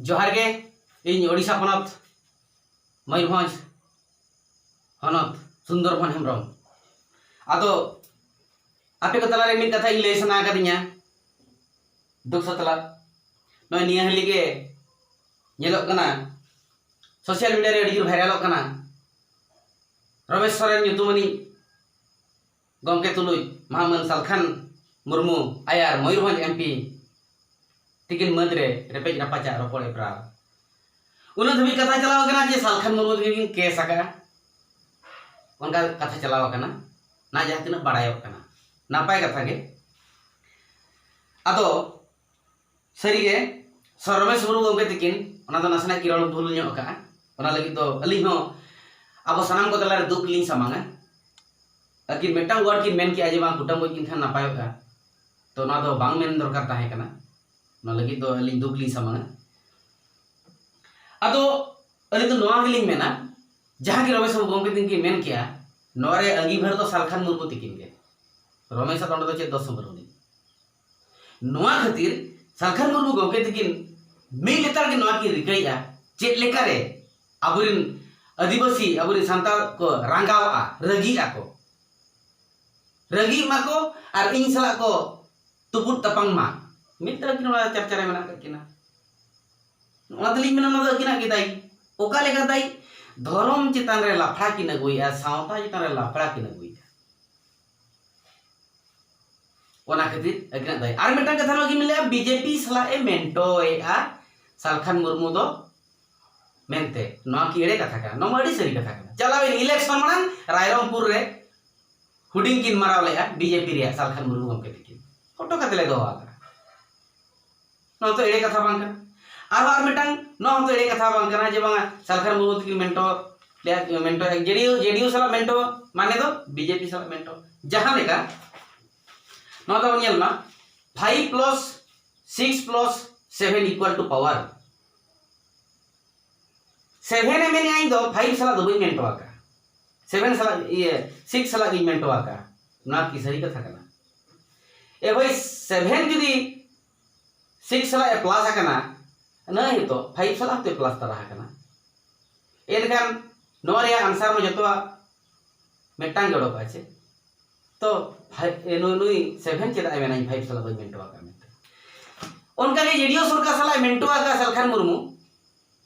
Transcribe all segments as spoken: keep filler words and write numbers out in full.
ᱡᱚᱦᱟᱨ ᱜᱮ᱾ ᱤᱧ ᱳᱰᱤᱥᱟ ᱯᱚᱱᱚᱛ ᱢᱚᱭᱩᱨᱵᱷᱚᱸᱡᱽ ᱦᱚᱱᱚᱛ ᱥᱩᱱᱫᱚᱨᱢᱳᱦᱚᱱ ᱦᱮᱢᱵᱨᱚᱢ᱾ ᱟᱫᱚ ᱟᱯᱮ ᱠᱚ ᱛᱟᱞᱟᱨᱮ ᱢᱤᱫ ᱠᱟᱛᱷᱟ ᱤᱧ ᱞᱟᱹᱭ ᱥᱟᱱᱟ ᱟᱠᱟᱫᱤᱧᱟ, ᱫᱩᱠ ᱥᱟᱛᱞᱟᱜ᱾ ᱱᱚᱜᱼᱚᱭ ᱱᱤᱭᱟᱹ ᱦᱟᱹᱞᱤ ᱜᱮ ᱧᱮᱞᱚᱜ ᱠᱟᱱᱟ, ᱥᱳᱥᱟᱞ ᱢᱤᱰᱤᱭᱟ ᱨᱮ ᱟᱹᱰᱤ ᱡᱳᱨ ᱵᱷᱟᱭᱨᱟᱞᱚᱜ ᱠᱟᱱᱟ, ᱨᱚᱢᱮᱥ ᱥᱚᱨᱮᱱ ᱧᱩᱛᱩᱢᱟᱱᱤᱡ ᱜᱚᱢᱠᱮ ᱛᱩᱞᱩᱡ ᱢᱟᱦᱟᱢᱟᱹᱱ ᱥᱟᱞᱠᱷᱟᱱ ᱢᱩᱨᱢᱩ ᱟᱭᱟᱨ ᱢᱚᱭᱩᱨᱵᱷᱚᱸᱡᱽ ᱮᱢᱯᱤ ᱛᱤᱠᱤᱱ ᱢᱟᱹᱫᱽ ᱨᱮ ᱨᱮᱯᱮᱡ ᱨᱟᱯᱟᱪᱟᱜ ᱨᱚᱯᱚᱲ ᱮᱯᱨᱟᱣ᱾ ᱩᱱᱟᱹᱜ ᱫᱷᱟᱹᱵᱤᱡ ᱠᱟᱛᱷᱟ ᱪᱟᱞᱟᱣ ᱟᱠᱟᱱᱟ ᱡᱮ ᱥᱟᱞᱠᱷᱟᱱ ᱢᱩᱨᱢᱩ ᱛᱟᱹᱠᱤᱱ ᱠᱤᱱ ᱠᱮᱥ ᱟᱠᱟᱫᱼᱟ, ᱚᱱᱠᱟ ᱠᱟᱛᱷᱟ ᱪᱟᱞᱟᱣ ᱟᱠᱟᱱᱟ᱾ ᱱᱟ ᱡᱟᱦᱟᱸ ᱛᱤᱱᱟᱹᱜ ᱵᱟᱲᱟᱭᱚᱜ ᱠᱟᱱᱟ, ᱱᱟᱯᱟᱭ ᱠᱟᱛᱷᱟ ᱜᱮ᱾ ᱟᱫᱚ ᱥᱟᱹᱨᱤᱜᱮ ᱥᱚᱨ ᱨᱚᱢᱮᱥ ᱢᱩᱨᱢᱩ ᱜᱚᱢᱠᱮ ᱛᱤᱠᱤᱱ ᱚᱱᱟ ᱫᱚ ᱱᱟᱥᱮᱱᱟᱜ ᱠᱤᱱ ᱨᱚᱲ ᱵᱷᱩᱞ ᱧᱚᱜ ᱟᱠᱟᱫᱼᱟ᱾ ᱚᱱᱟ ᱞᱟᱹᱜᱤᱫ ᱫᱚ ᱟᱹᱞᱤᱧ ᱦᱚᱸ ᱟᱵᱚ ᱥᱟᱱᱟᱢ ᱠᱚ ᱛᱟᱞᱟᱨᱮ ᱫᱩᱠ ᱞᱤᱧ ᱥᱟᱢᱟᱝᱟ᱾ ᱟᱹᱠᱤᱱ ᱢᱤᱫᱴᱟᱝ ᱣᱟᱨᱰ ᱠᱤᱱ ᱢᱮᱱ ᱠᱮᱜᱼᱟ ᱡᱮ ᱵᱟᱝ ᱠᱩᱴᱟᱹᱢ ᱜᱚᱡ ᱠᱤᱱ ᱠᱷᱟᱱ ᱱᱟᱯᱟᱭᱚᱜᱼᱟ, ᱛᱚ ᱚᱱᱟ ᱫᱚ ᱵᱟᱝ ᱢᱮᱱ ᱫᱚᱨᱠᱟᱨ ᱛᱟᱦᱮᱸ ᱠᱟᱱᱟ᱾ ᱚᱱᱟ ᱞᱟᱹᱜᱤᱫ ᱫᱚ ᱟᱹᱞᱤᱧ ᱫᱩᱠ ᱞᱤᱧ ᱥᱟᱢᱟᱝᱟ᱾ ᱟᱫᱚ ᱟᱹᱞᱤᱧ ᱫᱚ ᱱᱚᱣᱟ ᱜᱮᱞᱤᱧ ᱢᱮᱱᱟ, ᱡᱟᱦᱟᱸ ᱜᱮ ᱨᱚᱢᱮᱥ ᱵᱟᱹᱵᱩ ᱜᱚᱢᱠᱮ ᱛᱤᱠᱤᱱ ᱠᱤᱱ ᱢᱮᱱ ᱠᱮᱜᱼᱟ, ᱱᱚᱣᱟ ᱨᱮ ᱟᱺᱜᱤᱵᱷᱟᱨ ᱫᱚ ᱥᱟᱞᱠᱷᱟᱱ ᱢᱩᱨᱢᱩ ᱛᱤᱠᱤᱱ ᱜᱮ᱾ ᱨᱚᱢᱮᱥᱟᱜ ᱚᱸᱰᱮ ᱫᱚ ᱪᱮᱫ ᱫᱚᱥ ᱦᱚᱸ ᱵᱟᱹᱱᱩᱜ ᱟᱹᱱᱤᱡ᱾ ᱱᱚᱣᱟ ᱠᱷᱟᱹᱛᱤᱨ ᱥᱟᱞᱠᱷᱟᱱ ᱢᱩᱨᱢᱩ ᱜᱚᱢᱠᱮ ᱛᱤᱠᱤᱱ ᱢᱤᱫ ᱞᱮᱛᱟᱲ ᱜᱮ ᱱᱚᱣᱟ ᱠᱤᱱ ᱨᱤᱠᱟᱹᱭᱮᱫᱼᱟ, ᱪᱮᱫ ᱞᱮᱠᱟᱨᱮ ᱟᱵᱚᱨᱮᱱ ᱟᱹᱫᱤᱵᱟᱹᱥᱤ, ᱟᱵᱚᱨᱮᱱ ᱥᱟᱱᱛᱟᱲ ᱠᱚ ᱨᱟᱸᱜᱟᱣᱜᱼᱟ, ᱨᱟᱹᱜᱤᱜ ᱟᱠᱚ, ᱨᱟᱹᱜᱤᱜ ᱢᱟᱠᱚ ᱟᱨ ᱤᱧ ᱥᱟᱞᱟᱜ ᱠᱚ ᱛᱩᱯᱩᱫ ᱛᱟᱯᱟᱢ ᱢᱟ᱾ ᱢᱤᱫ ᱞᱮᱛᱟᱲ ᱜᱮ ᱱᱚᱣᱟ ᱪᱟᱨᱪᱟ ᱨᱮ ᱢᱮᱱᱟᱜ ᱟᱠᱟᱫ ᱠᱤᱱᱟ᱾ ᱚᱱᱟ ᱛᱮᱞᱤᱧ ᱢᱮᱱᱟ, ᱱᱚᱣᱟ ᱫᱚ ᱟᱹᱠᱤᱱᱟᱜ ᱜᱮ ᱫᱟᱭ᱾ ᱚᱠᱟ ᱞᱮᱠᱟ ᱫᱟᱭ? ᱫᱷᱚᱨᱚᱢ ᱪᱮᱛᱟᱱ ᱨᱮ ᱞᱟᱯᱷᱲᱟ ᱠᱤᱱ ᱟᱹᱜᱩᱭᱮᱫᱼᱟ, ᱥᱟᱶᱛᱟ ᱪᱮᱛᱟᱱ ᱨᱮ ᱞᱟᱯᱷᱲᱟ ᱠᱤᱱ ᱟᱹᱜᱩᱭᱮᱫᱼᱟ᱾ ᱚᱱᱟ ᱠᱷᱟᱹᱛᱤᱨ ᱟᱹᱠᱤᱱᱟᱜ ᱫᱟᱭ᱾ ᱟᱨ ᱢᱤᱫᱴᱟᱝ ᱠᱟᱛᱷᱟ ᱱᱚᱣᱟ ᱜᱮ ᱞᱟᱹᱭᱟ, ᱵᱤᱡᱮᱯᱤ ᱥᱟᱞᱟᱜ ᱮ ᱢᱮᱱᱴᱚᱭᱮᱫᱼᱟ ᱥᱟᱞᱠᱷᱟᱱ ᱢᱩᱨᱢᱩ ᱫᱚ ᱢᱮᱱᱛᱮ᱾ ᱱᱚᱣᱟ ᱠᱤ ᱮᱲᱮ ᱠᱟᱛᱷᱟ ᱠᱟᱱᱟ? ᱱᱚᱣᱟ ᱢᱟ ᱟᱹᱰᱤ ᱥᱟᱹᱨᱤ ᱠᱟᱛᱷᱟ ᱠᱟᱱᱟ᱾ ᱪᱟᱞᱟᱣᱮᱱ ᱤᱞᱮᱠᱥᱚᱱ ᱢᱟᱲᱟᱝ ᱨᱟᱭᱨᱚᱝᱯᱩᱨ ᱨᱮ ᱦᱩᱰᱤᱧ ᱠᱤᱱ ᱢᱟᱨᱟᱣ ᱞᱮᱫᱼᱟ ᱵᱤᱡᱮᱯᱤ ᱨᱮᱭᱟᱜ ᱥᱟᱞᱠᱷᱟᱱ ᱢᱩᱨᱢᱩ ᱜᱚᱢᱠᱮ ᱛᱤᱠᱤᱱ᱾ ᱯᱷᱳᱴᱳ ᱠᱟᱛᱮ ᱞᱮ ᱫᱚᱦᱚ ᱟᱠᱟᱫᱟ᱾ ᱱᱚᱣᱟ ᱛᱚ ᱮᱲᱮ ᱠᱟᱛᱷᱟ ᱵᱟᱝ ᱠᱟᱱᱟ᱾ ᱟᱨᱦᱚᱸ ᱟᱨ ᱢᱤᱫᱴᱟᱝ, ᱱᱚᱣᱟ ᱦᱚᱸᱛᱚ ᱮᱲᱮ ᱠᱟᱛᱷᱟ ᱵᱟᱝ ᱠᱟᱱᱟ ᱡᱮ ᱵᱟᱝᱟ ᱥᱟᱞᱠᱷᱟᱱ ᱢᱩᱨᱢᱩ ᱛᱤᱠᱤᱱ ᱢᱮᱱᱴᱚ, ᱢᱮᱱᱴᱚ ᱡᱮᱰᱤᱭᱩ, ᱡᱮᱰᱤᱭᱩ ᱥᱟᱞᱟᱜ ᱢᱮᱱᱴᱚ ᱢᱟᱱᱮ ᱫᱚ ᱵᱤᱡᱮᱯᱤ ᱥᱟᱞᱟᱜ ᱢᱮᱱᱴᱚ᱾ ᱡᱟᱦᱟᱸ ᱞᱮᱠᱟ ᱱᱚᱣᱟ ᱫᱚ ᱧᱮᱞ ᱢᱟ, five plus six plus seven equal to power seven ᱮ ᱢᱮᱱᱮᱜᱼᱟ, ᱤᱧ ᱫᱚ five ᱥᱟᱞᱟᱜ ᱫᱚ ᱵᱟᱹᱧ ᱢᱮᱱᱴᱚ ᱟᱠᱟᱫᱼᱟ, seven ᱥᱟᱞᱟᱜ, ᱤᱭᱟᱹ, six ᱥᱟᱞᱟᱜ ᱜᱤᱧ ᱢᱮᱱᱴᱚ ᱟᱠᱟᱫᱼᱟ᱾ ᱱᱚᱣᱟ ᱠᱤ ᱥᱟᱹᱨᱤ ᱠᱟᱛᱷᱟ ᱠᱟᱱᱟ? ᱮ ᱵᱷᱟᱹᱭ, seven ᱡᱩᱫᱤ six ᱥᱟᱞᱟᱜ ᱮ plus ᱟᱠᱟᱱᱟ, ᱱᱟᱹᱭ ᱦᱚᱸᱛᱚ ᱯᱷᱟᱭᱤᱵᱷ ᱥᱟᱞᱟᱜ ᱦᱚᱸᱛᱚ ᱯᱞᱟᱥᱴᱟᱨ ᱟᱠᱟᱱᱟ᱾ ᱮᱱᱠᱷᱟᱱ ᱱᱚᱣᱟ ᱨᱮᱭᱟᱜ ᱟᱱᱥᱟᱨ ᱢᱟ ᱡᱚᱛᱚᱣᱟᱜ ᱢᱤᱫᱴᱟᱝ ᱜᱮ ᱚᱰᱚᱠᱚᱜᱼᱟ ᱪᱮ? ᱛᱚ ᱯᱷᱟᱭ- ᱮ, ᱱᱩᱭ ᱱᱩᱭ ᱥᱮᱵᱷᱮᱱ ᱪᱮᱫᱟᱜ ᱮ ᱢᱮᱱᱟ ᱤᱧ ᱯᱷᱟᱭᱤᱵᱷ ᱥᱟᱞᱟᱜ ᱵᱟᱹᱧ ᱢᱮᱱᱴᱚ ᱟᱠᱟᱫ ᱢᱮᱱᱛᱮ? ᱚᱱᱠᱟᱜᱮ ᱡᱮᱰᱤᱭᱩ ᱥᱚᱨᱠᱟᱨ ᱥᱟᱞᱟᱜ ᱮ ᱢᱮᱱᱴᱚ ᱟᱠᱟᱫ ᱥᱟᱞᱠᱷᱟᱱ ᱢᱩᱨᱢᱩ,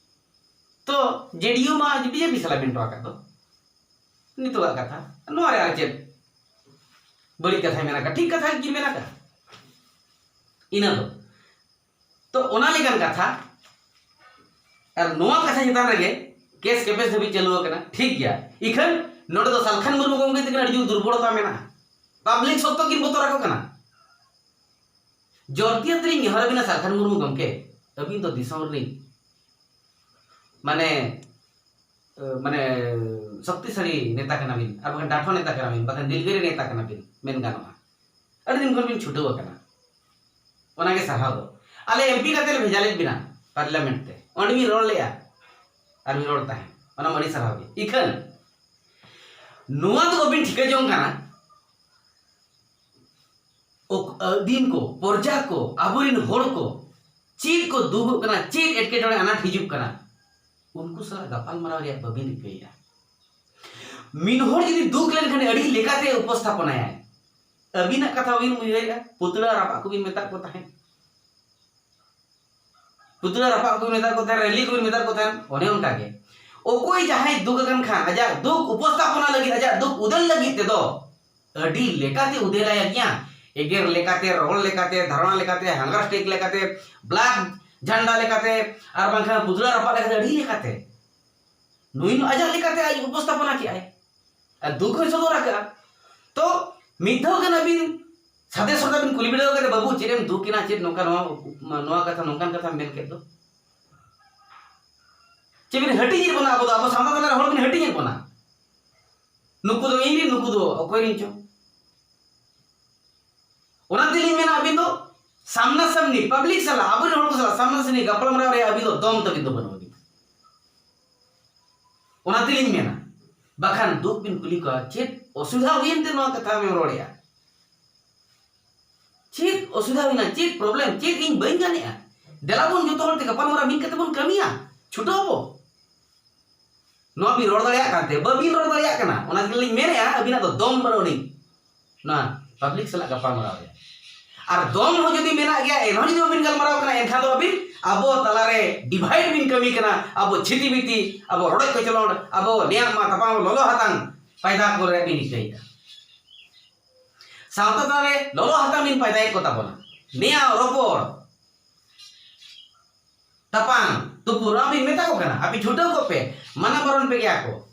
ᱛᱚ ᱡᱮᱰᱤᱭᱩ ᱢᱟ ᱵᱤᱡᱮᱯᱤ ᱥᱟᱞᱟᱜ ᱢᱮᱱᱴᱚ ᱟᱠᱟᱫ ᱫᱚ᱾ ᱱᱤᱛᱚᱜᱟᱜ ᱠᱟᱛᱷᱟ ᱱᱚᱣᱟ ᱨᱮ ᱟᱨ ᱪᱮᱫ ᱵᱟᱹᱲᱤᱡ ᱠᱟᱛᱷᱟᱭ ᱢᱮᱱ ᱟᱠᱟᱫ? ᱴᱷᱤᱠ ᱠᱟᱛᱷᱟ ᱜᱮ ᱢᱮᱱ ᱟᱠᱟᱫ᱾ ᱤᱱᱟᱹ ᱫᱚ ᱛᱚ ᱚᱱᱟ ᱞᱮᱠᱟᱱ ᱠᱟᱛᱷᱟ᱾ ᱟᱨ ᱱᱚᱣᱟ ᱠᱟᱛᱷᱟ ᱪᱮᱛᱟᱱ ᱨᱮᱜᱮ ᱠᱮᱥ ᱠᱮᱯᱮᱥ ᱫᱷᱟᱹᱵᱤᱡ ᱪᱟᱹᱞᱩ ᱟᱠᱟᱱᱟ, ᱴᱷᱤᱠ ᱜᱮᱭᱟ᱾ ᱤᱠᱷᱟᱹᱱ ᱱᱚᱰᱮ ᱫᱚ ᱥᱟᱞᱠᱷᱟᱱ ᱢᱩᱨᱢᱩ ᱜᱚᱢᱠᱮ ᱛᱟᱹᱠᱤᱱ ᱟᱹᱰᱤ ᱡᱳᱨ ᱫᱩᱨᱵᱚᱞᱚᱛᱟ ᱢᱮᱱᱟᱜᱼᱟ᱾ ᱯᱟᱵᱽᱞᱤᱠ ᱥᱚᱠᱛᱚ ᱠᱤᱱ ᱵᱚᱛᱚᱨ ᱟᱠᱚ ᱠᱟᱱᱟ᱾ ᱡᱚᱨᱛᱤᱭᱟᱹ ᱛᱮᱞᱤᱧ ᱱᱮᱦᱚᱨ ᱟᱹᱵᱤᱱᱟ ᱥᱟᱞᱠᱷᱟᱱ ᱢᱩᱨᱢᱩ ᱜᱚᱢᱠᱮ, ᱟᱹᱵᱤᱱ ᱫᱚ ᱫᱤᱥᱚᱢ ᱨᱤᱱ ᱢᱟᱱᱮ ᱢᱟᱱᱮ ᱥᱚᱠᱛᱤᱥᱟᱞᱤ ᱱᱮᱛᱟ ᱠᱟᱱᱟ ᱵᱤᱱ, ᱟᱨ ᱵᱟᱠᱷᱟᱱ ᱰᱟᱴᱷᱚ ᱱᱮᱛᱟ ᱠᱟᱱᱟ ᱵᱤᱱ, ᱵᱟᱠᱷᱟᱱ ᱫᱤᱞᱜᱟᱹᱨᱤ ᱱᱮᱛᱟ ᱠᱟᱱᱟ ᱵᱤᱱ ᱢᱮᱱ ᱜᱟᱱᱚᱜᱼᱟ᱾ ᱟᱹᱰᱤ ᱫᱤᱱ ᱠᱷᱚᱱ ᱵᱤᱱ ᱪᱷᱩᱴᱟᱹᱣ ᱟᱠᱟᱱᱟ, ᱚᱱᱟᱜᱮ ᱥᱟᱨᱦᱟᱣ ᱫᱚ᱾ ᱟᱞᱮ ᱮᱢᱯᱤ ᱠᱟᱛᱮ ᱞᱮ ᱵᱷᱮᱡᱟ ᱞᱮᱫ ᱵᱤᱱᱟ ᱯᱟᱨᱞᱟᱢᱮᱱᱴ ᱛᱮ, ᱚᱸᱰᱮ ᱵᱤᱱ ᱨᱚᱲ ᱞᱮᱜᱼᱟ ᱟᱨ ᱵᱤᱱ ᱨᱚᱲ ᱛᱟᱦᱮᱸᱫ, ᱚᱱᱟ ᱢᱟ ᱟᱹᱰᱤ ᱥᱟᱨᱦᱟᱣ ᱜᱮ᱾ ᱤᱠᱷᱟᱹᱱ ᱱᱚᱣᱟ ᱫᱚ ᱵᱟᱹᱵᱤᱱ ᱴᱷᱤᱠᱟᱹ ᱡᱚᱝ ᱠᱟᱱᱟ, ᱚᱠ- ᱟᱹᱫᱤᱢ ᱠᱚ, ᱯᱨᱚᱡᱟ ᱠᱚ, ᱟᱵᱚᱨᱮᱱ ᱦᱚᱲ ᱠᱚ ᱪᱮᱫ ᱠᱚ ᱫᱩᱠᱚᱜ ᱠᱟᱱᱟ, ᱪᱮᱫ ᱮᱴᱠᱮᱴᱚᱬᱮ ᱟᱱᱟᱴ ᱦᱤᱡᱩᱜ ᱠᱟᱱᱟ, ᱩᱱᱠᱩ ᱥᱟᱞᱟᱜ ᱜᱟᱯᱟᱞ ᱢᱟᱨᱟᱣ ᱨᱮᱭᱟᱜ ᱵᱟᱹᱵᱤᱱ ᱨᱤᱠᱟᱹᱭᱮᱫᱼᱟ᱾ ᱢᱤᱫ ᱦᱚᱲ ᱡᱩᱫᱤ ᱫᱩᱠ ᱞᱮᱱᱠᱷᱟᱱ ᱟᱹᱰᱤ ᱞᱮᱠᱟᱛᱮ ᱩᱯᱚᱥᱛᱷᱟᱯᱚᱱᱟᱭᱟᱭ᱾ ᱟᱹᱵᱤᱱᱟᱜ ᱠᱟᱛᱷᱟ ᱵᱟᱹᱵᱤᱱ ᱩᱭᱦᱟᱹᱨᱮᱫᱼᱟ, ᱯᱩᱛᱲᱟᱹ ᱨᱟᱯᱟᱜ ᱠᱚᱵᱤᱱ ᱢᱮᱛᱟᱜ ᱠᱚ ᱛᱟᱦᱮᱸᱫ᱾ ᱯᱩᱛᱲᱟᱹ ᱨᱟᱯᱟᱜ ᱠᱚᱵᱤᱱ ᱢᱮᱛᱟᱜ ᱠᱚ ᱛᱟᱦᱮᱸᱫ, ᱨᱮᱞᱤ ᱠᱚᱵᱤᱱ ᱢᱮᱛᱟᱜ ᱠᱚ ᱛᱟᱦᱮᱸᱫ, ᱚᱱᱮ ᱚᱱᱠᱟ ᱜᱮ᱾ ᱚᱠᱚᱭ ᱡᱟᱦᱟᱸᱭ ᱫᱩᱠ ᱟᱠᱟᱱ ᱠᱷᱟᱱ, ᱟᱡᱟᱜ ᱫᱩᱠ ᱩᱯᱚᱥᱛᱷᱟᱯᱚᱱᱟ ᱞᱟᱹᱜᱤᱫ, ᱟᱡᱟᱜ ᱫᱩᱠ ᱩᱫᱮᱞ ᱞᱟᱹᱜᱤᱫ ᱛᱮᱫᱚ ᱟᱹᱰᱤ ᱞᱮᱠᱟᱛᱮ ᱩᱫᱮᱞᱟᱭ ᱜᱮᱭᱟ᱾ ᱮᱜᱮᱨ ᱞᱮᱠᱟᱛᱮ, ᱨᱚᱲ ᱞᱮᱠᱟᱛᱮ, ᱫᱷᱟᱨᱚᱱᱟ ᱞᱮᱠᱟᱛᱮ, ᱦᱟᱝᱜᱟᱨ ᱥᱴᱮᱠ ᱞᱮᱠᱟᱛᱮ, ᱵᱞᱟᱠ ᱡᱷᱟᱱᱰᱟ ᱞᱮᱠᱟᱛᱮ, ᱟᱨ ᱵᱟᱝᱠᱷᱟᱱ ᱯᱩᱛᱲᱟᱹ ᱨᱟᱯᱟᱜ ᱞᱮᱠᱟᱛᱮ, ᱟᱹᱰᱤ ᱞᱮᱠᱟᱛᱮ᱾ ᱱᱩᱭ ᱢᱟ ᱟᱡᱟᱜ ᱞᱮᱠᱟᱛᱮ ᱟᱡ ᱩᱯᱚᱥᱛᱷᱟᱯᱚᱱᱟ ᱠᱮᱜᱼᱟᱭ᱾ ᱟᱨ ᱫᱩᱠ ᱦᱚᱸᱭ ᱥᱚᱫᱚᱨ ᱟᱠᱟᱫᱼᱟ᱾ ᱛᱚ ᱢᱤᱫ ᱫᱷᱟᱣ ᱜᱟᱱ ᱟᱹᱵᱤᱱ ᱥᱟᱫᱮ ᱥᱨᱚᱫᱷᱟ ᱵᱤᱱ ᱠᱩᱞᱤ ᱵᱤᱰᱟᱹᱣ ᱠᱟᱛᱮ, "ᱵᱟᱹᱵᱩ, ᱪᱮᱫ ᱮᱢ ᱫᱩᱠ ᱮᱱᱟ? ᱪᱮᱫ ᱱᱚᱝᱠᱟ ᱱᱚᱣᱟ, ᱱᱚᱣᱟ ᱠᱟᱛᱷᱟ, ᱱᱚᱝᱠᱟᱱ ᱠᱟᱛᱷᱟᱢ ᱢᱮᱱ ᱠᱮᱫ ᱫᱚ?" ᱪᱮᱫ ᱵᱤᱱ ᱦᱟᱹᱴᱤᱧᱮᱫ ᱵᱚᱱᱟ? ᱟᱵᱚ ᱫᱚ, ᱟᱵᱚ ᱥᱟᱶᱛᱟ ᱛᱟᱞᱟ ᱨᱮ ᱦᱚᱲ ᱵᱤᱱ ᱦᱟᱹᱴᱤᱧᱮᱫ ᱵᱚᱱᱟ᱾ ᱱᱩᱠᱩ ᱫᱚ ᱤᱧ ᱨᱤᱱ, ᱱᱩᱠᱩ ᱫᱚ ᱚᱠᱚᱭ ᱨᱤᱱ ᱪᱚ᱾ ᱚᱱᱟ ᱛᱮᱞᱤᱧ ᱢᱮᱱᱟ, ᱟᱹᱵᱤᱱ ᱫᱚ ᱥᱟᱢᱱᱟ ᱥᱟᱢᱱᱤ ᱯᱟᱵᱽᱞᱤᱠ ᱥᱟᱞᱟᱜ, ᱟᱵᱚᱨᱮᱱ ᱦᱚᱲ ᱠᱚ ᱥᱟᱞᱟᱜ ᱥᱟᱢᱱᱟ ᱥᱟᱢᱱᱤ ᱜᱟᱯᱟᱞ ᱢᱟᱨᱟᱣ ᱨᱮᱭᱟᱜ ᱟᱹᱵᱤᱱ ᱫᱚ ᱫᱚᱢ ᱛᱟᱹᱵᱤᱱ ᱫᱚ ᱵᱟᱹᱱᱩᱜ ᱟᱹᱵᱤᱱ᱾ ᱚᱱᱟ ᱛᱮᱞᱤᱧ ᱢᱮᱱᱟ, ᱵᱟᱠᱷᱟᱱ ᱫᱩᱠ ᱵᱤᱱ ᱠᱩᱞᱤ ᱠᱚᱣᱟ, "ᱪᱮᱫ ᱚᱥᱩᱵᱤᱫᱷᱟ ᱦᱩᱭᱮᱱ ᱛᱮ ᱱᱚᱣᱟ ᱠᱟᱛᱷᱟ ᱟᱢᱮᱢ ᱨᱚᱲᱮᱜᱼᱟ? ᱪᱮᱫ ᱚᱥᱩᱵᱤᱫᱷᱟ ᱦᱩᱭᱱᱟ? ᱪᱮᱫ ᱯᱨᱚᱵᱞᱮᱢ? ᱪᱮᱫ ᱤᱧ ᱵᱟᱹᱧ ᱜᱟᱱᱮᱜᱼᱟ?" ᱫᱮᱞᱟ ᱵᱚᱱ ᱡᱚᱛᱚ ᱦᱚᱲ ᱛᱮ ᱜᱟᱯᱟᱞᱢᱟᱨᱟᱣ ᱢᱤᱫ ᱠᱟᱛᱮ ᱵᱚᱱ ᱠᱟᱹᱢᱤᱭᱟ, ᱪᱷᱩᱴᱟᱹᱣ ᱟᱵᱚ᱾ ᱱᱚᱣᱟ ᱵᱤᱱ ᱨᱚᱲ ᱫᱟᱲᱮᱭᱟᱜ ᱠᱟᱱᱛᱮ ᱵᱟᱹᱵᱤᱱ ᱨᱚᱲ ᱫᱟᱲᱮᱭᱟᱜ ᱠᱟᱱᱟ, ᱚᱱᱟ ᱛᱮᱞᱤᱧ ᱢᱮᱱᱮᱫᱼᱟ ᱟᱹᱵᱤᱱᱟᱜ ᱫᱚ ᱫᱚᱢ ᱵᱟᱹᱱᱩᱜ ᱟᱹᱱᱤᱡ᱾ ᱱᱚᱣᱟ ᱯᱟᱵᱽᱞᱤᱠ ᱥᱟᱞᱟᱜ ᱜᱟᱯᱟᱞᱢᱟᱨᱟᱣ ᱨᱮ᱾ ᱟᱨ ᱫᱚᱢ ᱦᱚᱸ ᱡᱩᱫᱤ ᱢᱮᱱᱟᱜ ᱜᱮᱭᱟ, ᱮᱱᱦᱚᱸ ᱡᱩᱫᱤ ᱵᱟᱹᱵᱤᱱ ᱜᱟᱞᱢᱟᱨᱟᱣ ᱠᱟᱱᱟ, ᱮᱱᱠᱷᱟᱱ ᱫᱚ ᱟᱹᱵᱤᱱ ᱟᱵᱚ ᱛᱟᱞᱟᱨᱮ ᱰᱤᱵᱷᱟᱭᱤᱰ ᱵᱤᱱ ᱠᱟᱹᱢᱤ ᱠᱟᱱᱟ, ᱟᱵᱚ ᱪᱷᱤᱛᱤ ᱵᱤᱛᱤ, ᱟᱵᱚ ᱨᱚᱰᱚᱡ ᱠᱚᱪᱞᱚᱱ, ᱟᱵᱚ ᱱᱮᱭᱟᱜ ᱢᱟ ᱛᱟᱯᱟᱢ ᱞᱚᱞᱚ ᱦᱟᱛᱟᱝ ᱯᱟᱭᱫᱟ ᱠᱚᱨᱮ ᱵᱤᱱ ᱨᱤᱠᱟᱹᱭᱮᱫᱟ᱾ ᱥᱟᱶᱛᱟ ᱛᱟᱞᱟᱨᱮ ᱞᱚᱞᱚ ᱦᱟᱛᱟᱝ ᱵᱤᱱ ᱯᱟᱭᱫᱟᱭᱮᱫ ᱠᱚ ᱛᱟᱵᱚᱱᱟ᱾ ᱱᱮᱭᱟᱣ ᱨᱚᱯᱚᱲ, ᱛᱟᱯᱟᱝ ᱛᱩᱯᱩ, ᱱᱚᱣᱟ ᱵᱤᱱ ᱢᱮᱛᱟ ᱠᱚ ᱠᱟᱱᱟ, ᱟᱯᱮ ᱪᱷᱩᱴᱟᱹᱣ ᱠᱚᱜ ᱯᱮ, ᱢᱟᱱᱟ ᱵᱟᱨᱚᱱ ᱯᱮ ᱜᱮᱭᱟ ᱠᱚ᱾